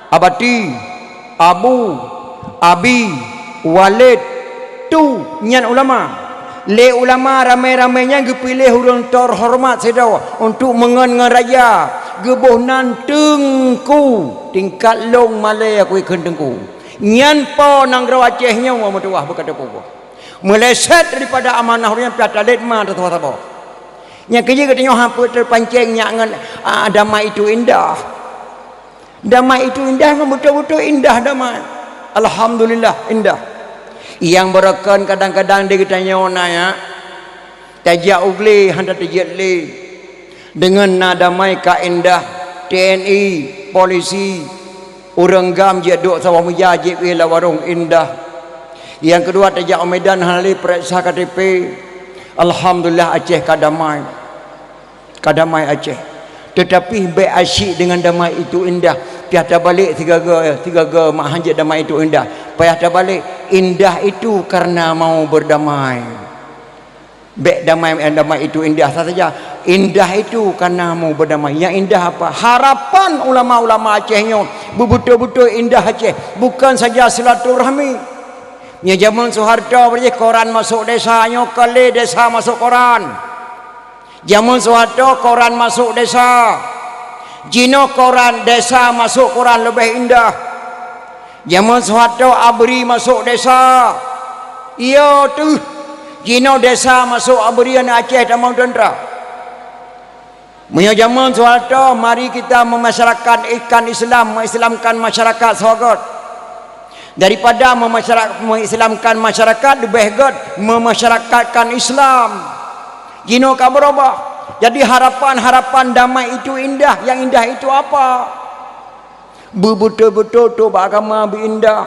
abati, abu, abi, walid, tu, nyan ulama. Lé ulama ramé-ramé nyan geupiléh ureuëng teuhoreumat sidroe untuk meungon ngon raja, geuboh nan teungku, tingkat lôn malée kukheun teungku. Nyan po nanggroe Aceh nyoe meutuwah beuka teupeue. Meuleset daripada amanah ureuëng nyan pih talét ma teusoe-soe. Nyang keujeuet geutanyoe hana peue teupancéng nyak ngon, ah, damai itu indah. Damai itu indah, memang betul-betul indah damai. Alhamdulillah, indah. Nyang beureukan kadang-kadang di geutanyoe na nyak, tajak u glé hana teujeuet lé. Deungon na damai ka indah, T N I, polisi, ureuëng gam jeuet duek saboh meja jieb ie lam warong indah. Nyang keudua tajak u Medan hana lé peuriksa K T P. Alhamdulillah, Aceh ka damai. Ka damai Aceh. Tetapi bèk asyik dengan damai itu indah. Payah tabalek sigaga, sigaga mak hanjeuet damai itu indah. Payah tabalek, indah itu karena mau berdamai. Bèk damai, damai itu indah saja. Indah itu karena mau berdamai. Yang indah apa? Harapan ulama-ulama Aceh nyoe beubeutôi-beutôi indah Aceh. Bukan saja silaturahmi. Nyoe jameun Soeharto, berarti koran masuk desa, nyoe ka lé desa masuk koran. Jameun Soeharto koran masuk desa. Jinoe koran desa masuk koran leubeh indah. Jameun Soeharto ABRI masuk desa. Iya teuh. Jinoe desa masuk ABRI, aneuk Aceh tamong teuntra. Meunyoe jameun Soeharto, mari kita memasyarakat ikan Islam, mengislamkan masyarakat sagoe. Daripada memasyara-, mengislamkan masyarakat, leubeh göt memasyarakatkan Islam. Jinoe ka berubah. Jadi harapan-harapan damai itu indah, yang indah itu apa? Beubeutôi-beutôi trok bak agama beu indah.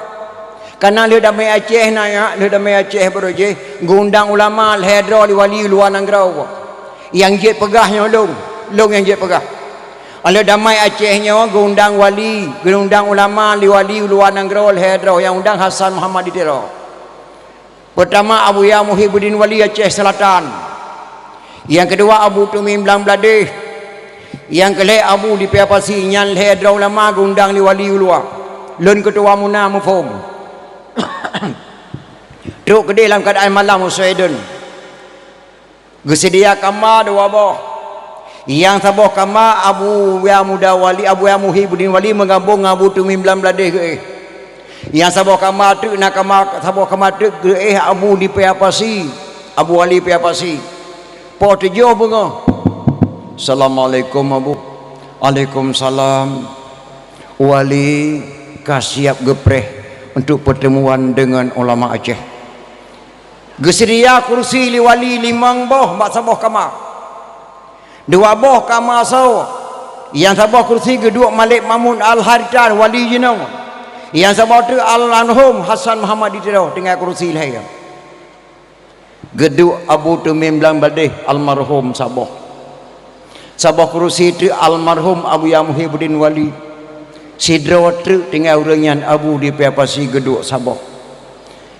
Kana lheueh damai Aceh na, ya, lheueh damai Aceh baroe jih, geuundang ulama lhèe droe lé wali luwa nanggroe. Nyang jeuet peugah nyoe lôn, lôn nyang jeuet peugah. Lheueh damai Aceh nyoe geuundang wali, geuundang ulama lé wali luwa nanggroe lhèe droe, nyang undang Hasan Muhammad di Tiro. Peurtama Abuya Muhibuddin Wali Aceh Selatan. Nyang keudua Abu Tumim Blang Bladeh. Nyang keulhèe Abu di Paya Pasi, nyan lhèe droe ulama geuundang lé wali u luwa. Lôn keutuwa muna muphom. Trok keudeh lam keuadaan malam u Sweden. Geuseudia kama dua boh. Nyang saboh kama Abuya Muda Wali, Abuya Muhibuddin Wali meugabong ngon Abu Tumim Blang Bladeh geuéh. Nyang saboh kama teuk na kama, saboh kama teuk geuéh Abu di Paya Pasi, Abu Wali Paya Pasi. Poh tujoh beungoh. "Assalamualaikum, Abu." "Waalaikumsalam." Wali ka siap geupreh untuk pertemuan dengan ulama Aceh. Geuseudia kursi lé wali limong boh bak saboh kama. Dua boh kama soe. Nyang saboh kursi geuduek Malik Mahmud Al-Haritah wali jinoe. Nyang saboh teuk almarhum Hasan Muhammad di Tiro tinggai kursi lhèe. Geuduek Abu Tumim Blang Bladeh almarhum saboh. Saboh kursi teuk almarhum Abuya Muhibuddin Wali. Sidroe treuk tinggai ureueng nyan Abu di Paya Pasi geuduek saboh.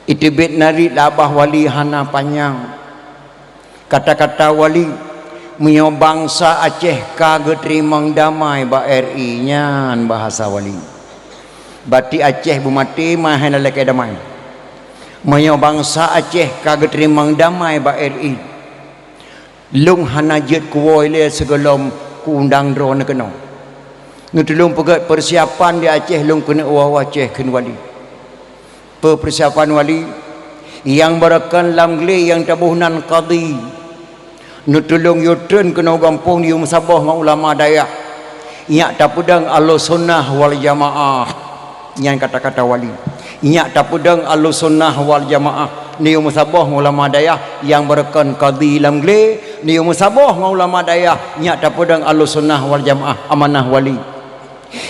Iteubiet narit lam babah wali hana panyang. Kata-kata wali, meunyoe bansa Aceh ka geuteurimong damai bak R I, nyan bahasa wali. Batik Aceh beumaté meuhai na lakèe damai. Meunyoe bansa Aceh ka geuteurimong damai bak R I, lôn hana jeuet kuwoe lé sigohlom kuundang droeneuh keunoe. Neutulông peugöt peusiapan di Aceh lôn keuneuk woe Aceh kheun wali. Peue peusiapan wali? Nyang beureukan lam glé nyang taboh nan kadi. Neutulông yue treun keunoe gampông neuyue meusaboh ngon ulama dayah. Nyak tapeudong Ahlussunnah wal Jamaah. Nyan kata-kata wali. Nyak tapeudong Ahlussunnah wal Jamaah. Neuyue meusaboh ngon ulama dayah nyang beureukan kadi lam glé. Neuyue meusaboh ngon ulama dayah nyak tapeudong Ahlussunnah wal Jamaah, amanah wali.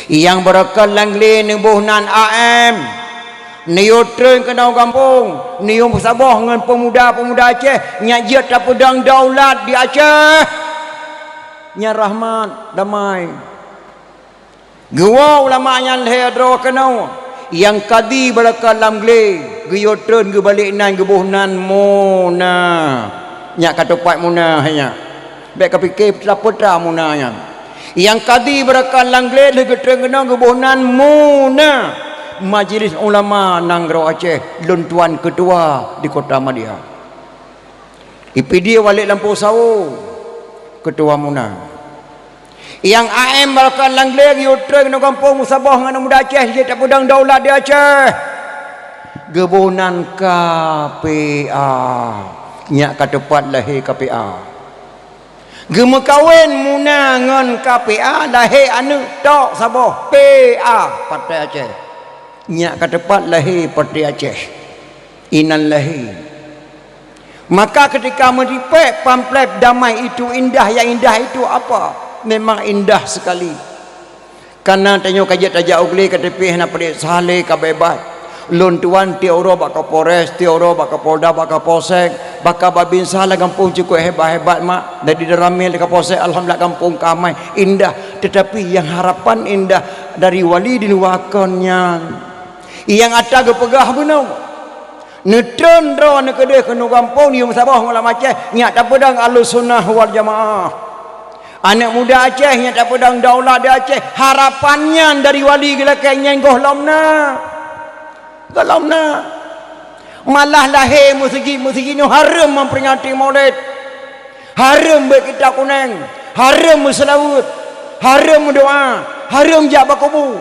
Nyang beureukat lam glé neuboh nan A M. Neuyue treun keunoe gampông, neuyue meusaboh ngon peumuda-peumuda Aceh nyang jeuet tapeudong daulat di Aceh. Nyan rahmat, damai. Geuwoe ulama nyan lhèe droe keunoe, nyang kadi beureukat lam glé, geuyue treun geubalek nan geuboh nan muna. Nyak ka teupat muna hai nyak. Bèk kapike peue-peue muna nyan. Nyang kadi beureukat lam glé lheueh geutreun keunoe geuboh nan muna. Majlis Ulama Nanggroe Aceh, lôn tuan keutua di Kota Madya. I Pidie Walek Lampôh Sawo, keutua muna. Nyang A M beureukat lam glé geuyue treun keunoe gampông meusaboh ngon aneuk muda Aceh jeuet tapeudong daulat di Aceh. Geuboh nan K P A. Nyak ka teupat lahé K P A. Geumeukawen muna ngon K P A, lahé aneuk tok saboh, P A, Partai Aceh. Nyak ka teupat lahé Partai Aceh. Inan lahé. Maka ketika meuripèk pamflet damai itu indah, yang indah itu apa? Memang indah sekali. Kana tanyoe ka jeuet tajak u glé, ka teupih hana padub sahalé ka beubat. Lôn tuan tiep uroe bak Kapolres, tiep uroe bak Kapolda, bak Kapolsek, Pakon babinsa lam gampông cukup hebat-hebat, mak. Dari Danramil ka Polsek, alhamdulillah, gampông ka amai, indah. Tetapi nyang harapan indah dari wali di luwa kon nyan. Nyang ata geupeugah bunoe. Neutreun droe neukeudeh keunoe gampông, di meusaboh ngon lam Aceh, nyak tapeudong Ahlussunnah wal Jamaah. Aneuk muda Aceh nyak tapeudong daulat di Aceh. Harapan nyan dari wali geulakée nyan gohlom na. Gohlom na. Malah lahé meuseujid-meuseujid nyoe hareuem memperingati Maulid. Hareuem beuet kitab kunéng, hareuem meuseulaweuet, hareuem meudoá, hareuem jak bak kubu.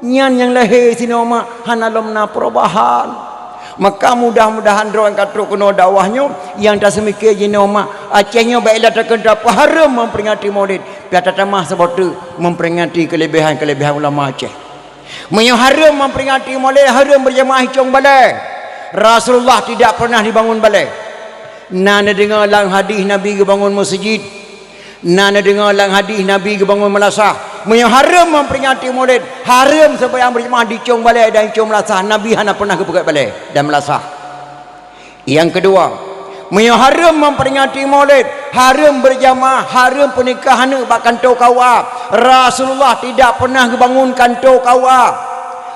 Nyan nyang lahé sinoe mak hana lom na perubahan. Maka mudah-mudahan droe nyang ka trok keunoe dakwah nyoe, nyang taseumiké jinoe mak, Aceh nyoe bak ilée takheun tapeuhareuem memperingati Maulid, piah tatamah saboh teuk memperingati keulebihan-keulebihan ulama Aceh. Meunyoe hareuem memperingati Maulid, hareuem beujamaah icong balée. Rasulullah tidak pernah dibangun balée. Na neudeungoe lam hadih Nabi geubangun meuseujid. Na neudeungoe lam hadih Nabi geubangun meulasah. Meunyoe hareuem memperingati Maulid, hareuem seumayang beujamaah di icong balée dan icong meulasah. Nabi hana pernah geupeugét balée dan meulasah. Nyang keudua, meunyoe hareuem memperingati Maulid, hareuem beujamaah, hareuem peunikah aneuk bak kantô K U A. Rasulullah tidak pernah geubangun kantô K U A.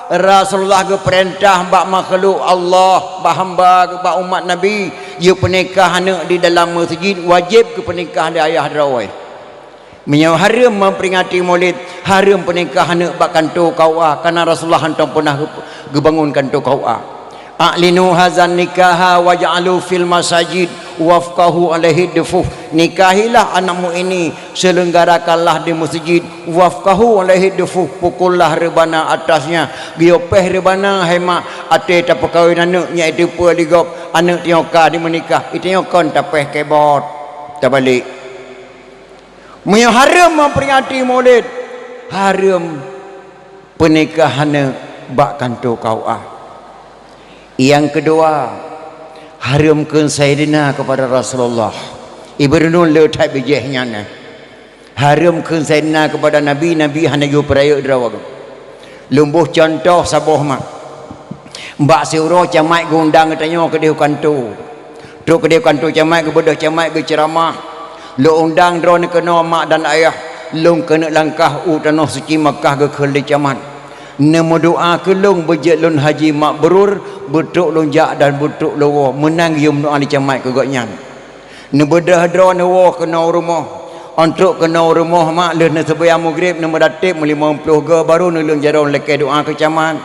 Rasulullah geupeurintah bak makhluk Allah, bak hamba, bak umat Nabi, jeuet peunikah aneuk di dalam meuseujid, wajéb geupeunikah lé ayah droe. Meunyoe hareuem memperingati Maulid, hareuem peunikah aneuk bak kantô K U A, kareuna Rasulullah hantom peunah geu-, geubangun kantô K U A. "A'linu hazan nikaha waj'alu fil masajid wafqahu alaihi dufuf." Nikahilah anakmu ini, selenggarakanlah di meuseujid, wafqahu alaihi dufuf, pukullah reubana atasnya. Geuyue péh reubana, hai mak, até tapeukawen aneuk, nyan itu peue lé gob, aneuk tanyoe ka dimeunikah, itu nyoe kon tapéh kebot, tabalek. Meunyoe hareuem memperingati Maulid, hareuem peunikah aneuk bak kantô K U A. Nyang keudua, hareuem kheun Saidina keupada Rasulullah. Ibeureuneun le that bijéh nyan, eh. Hareuem kheun Saidina keupada Nabi, Nabi hana geupeureulée droe. Lôn boh cuntoh saboh mak. Bak siuroe camat geuundang geutanyoe keudeh u kantô. Trok keudeh u kantô camat, geubeudôh camat geuceuramah. Lôn undang droeneuh keunoe mak dan ayah, lôn keuneuk langkah u tanoh suci Makkah geukheun lé camat. Neumeudoá keu lôn beujeuet lôn haji mabrur, beutrok lôn jak dan beutrok lôn woe, meunan geuyue meudoá lé camat keu gobnyan. Neubeudôh droeneuh woe keunoe u rumoh. Ôn trok keunoe u rumoh mak, lheueh neuseumayang Maghrib, neumeurateb meulimong ploh goe, barô neuleueng jaroe lakée doá keu camat.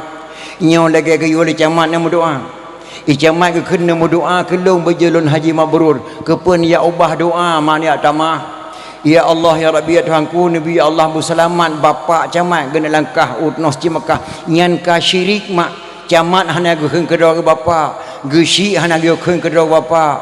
Nyoe lagée geuyue lé camat neumeudoá. I camat geukheun neumeudoá keu lôn beujeuet lôn haji mabrur. Keupeue neujak ubah doá mak neujak tamah? Ya Allah, ya Rabbi, ya Tuhanku, neubi ya Allah beuseulamat bapak camat geuneuk langkah u tanoh suci Makkah. Nyan ka syirik mak. Camat hana geukheun keudroe bapak, geuchik hana geukheun keudroe bapak.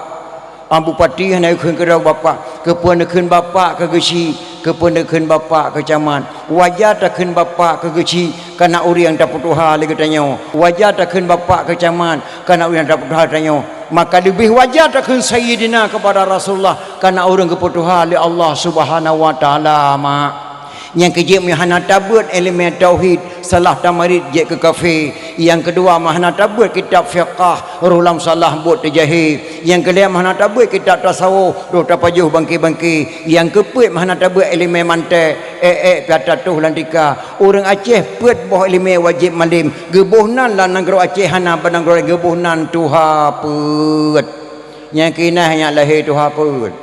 Ah, bupati hana geukheun keudroe bapak, keupeue neukheun bapak keu geuchik, keupeue neukheun bapak keu camat. Wajar takheun bapak keu geuchik, kareuna ureuëng tapeutuha lé geutanyoe. Wajar takheun bapak keu camat, kareuna ureuëng tapeutuha tanyoe. Maka leubeh wajar takheun Sayyidina keupada Rasulullah, kareuna ureuëng geupeutuha lé Allah Subhanahu wa Taala, mak. Nyang keujeuet meuhana tabeuet iéleumé tauhid, salah tamarit jeuet keu kafé. Nyang keudua meuhana tabeuet kitab fiqah, roh lam salah buet teujahe. Nyang keulhée meuhana tabeuet kitab tasawuf, roh tapajoh bangke-bangke. Nyang keupeuet meuhana tabeuet iéleumé mantek, ék-ék piah tatoh lam tika. Ureuëng Aceh peuet boh iéleumé wajéb malém, geuboh nan lam nanggroe Aceh hana bak nanggroe laén geuboh nan tuha peuet. Nyang keunan nyak lahé tuha peuet.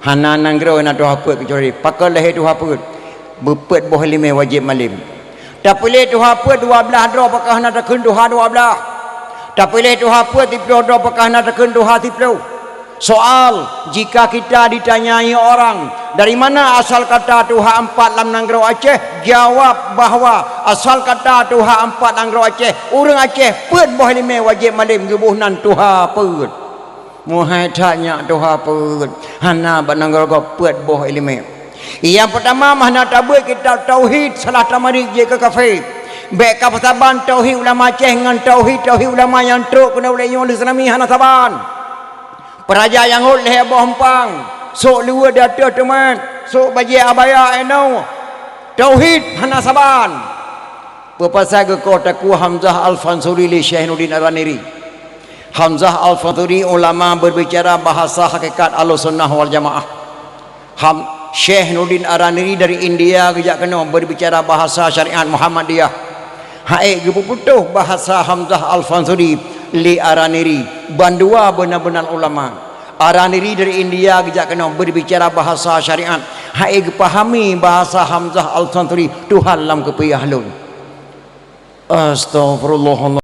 Hana nanggroe na tuha peuet keucuali pakon lahé tuha peuet. Beupeuet boh iéleumé wajéb malém. Tapiléh tuha peuet dua blaih droe pakon hana takheun tuha dua blaih. Tapiléh tuha peuet siploh droe pakon hana takheun tuha siploh. Soal, jika kita ditanyai orang, "Dari mana asal kata tuha ampat lam nanggroe Aceh?" Jawab bahwa asal kata tuha ampat nanggroe Aceh, ureuëng Aceh peuet boh iéleumé wajéb malém geuboh nan tuha peuet. Meuhai that nyak tuha peuet, hana bak nanggroe gob peuet boh iéleumé. Nyang peutama, meuhana tabeuet kitab tauhid, salah tamarit jeuet keu kafé. Bék ka peusaban tauhid ulama Aceh ngon tauhid-tauhid ulama nyang trok keunoe ulée nyoe lé tsunami hana saban. Peuraja nyang ngôt lhée boh eumpang, sôk luweue di ateueh teumat, sôk bajée abaya inoe. Tauhid hana saban. Peue pasai geukoh Teungku Hamzah Al-Fansuri lé Syekh Nuruddin Ar-Raniri. Hamzah Al-Fansuri ulama berbicara bahasa hakikat Ahlussunnah wal Jamaah. Ham-, Syekh Nuruddin Araniri dari India geujak keunoe berbicara bahasa syariat Muhammadiyah. Hai geupeuputoh bahasa Hamzah Al-Fansuri lé Araniri, bandua beuna-beuna ulama. Araniri dari India geujak keunoe berbicara bahasa syariat. Hai geupahami bahasa Hamzah Al-Fansuri, Tuhan lam keupiah lôn. Astaghfirullahaladzim.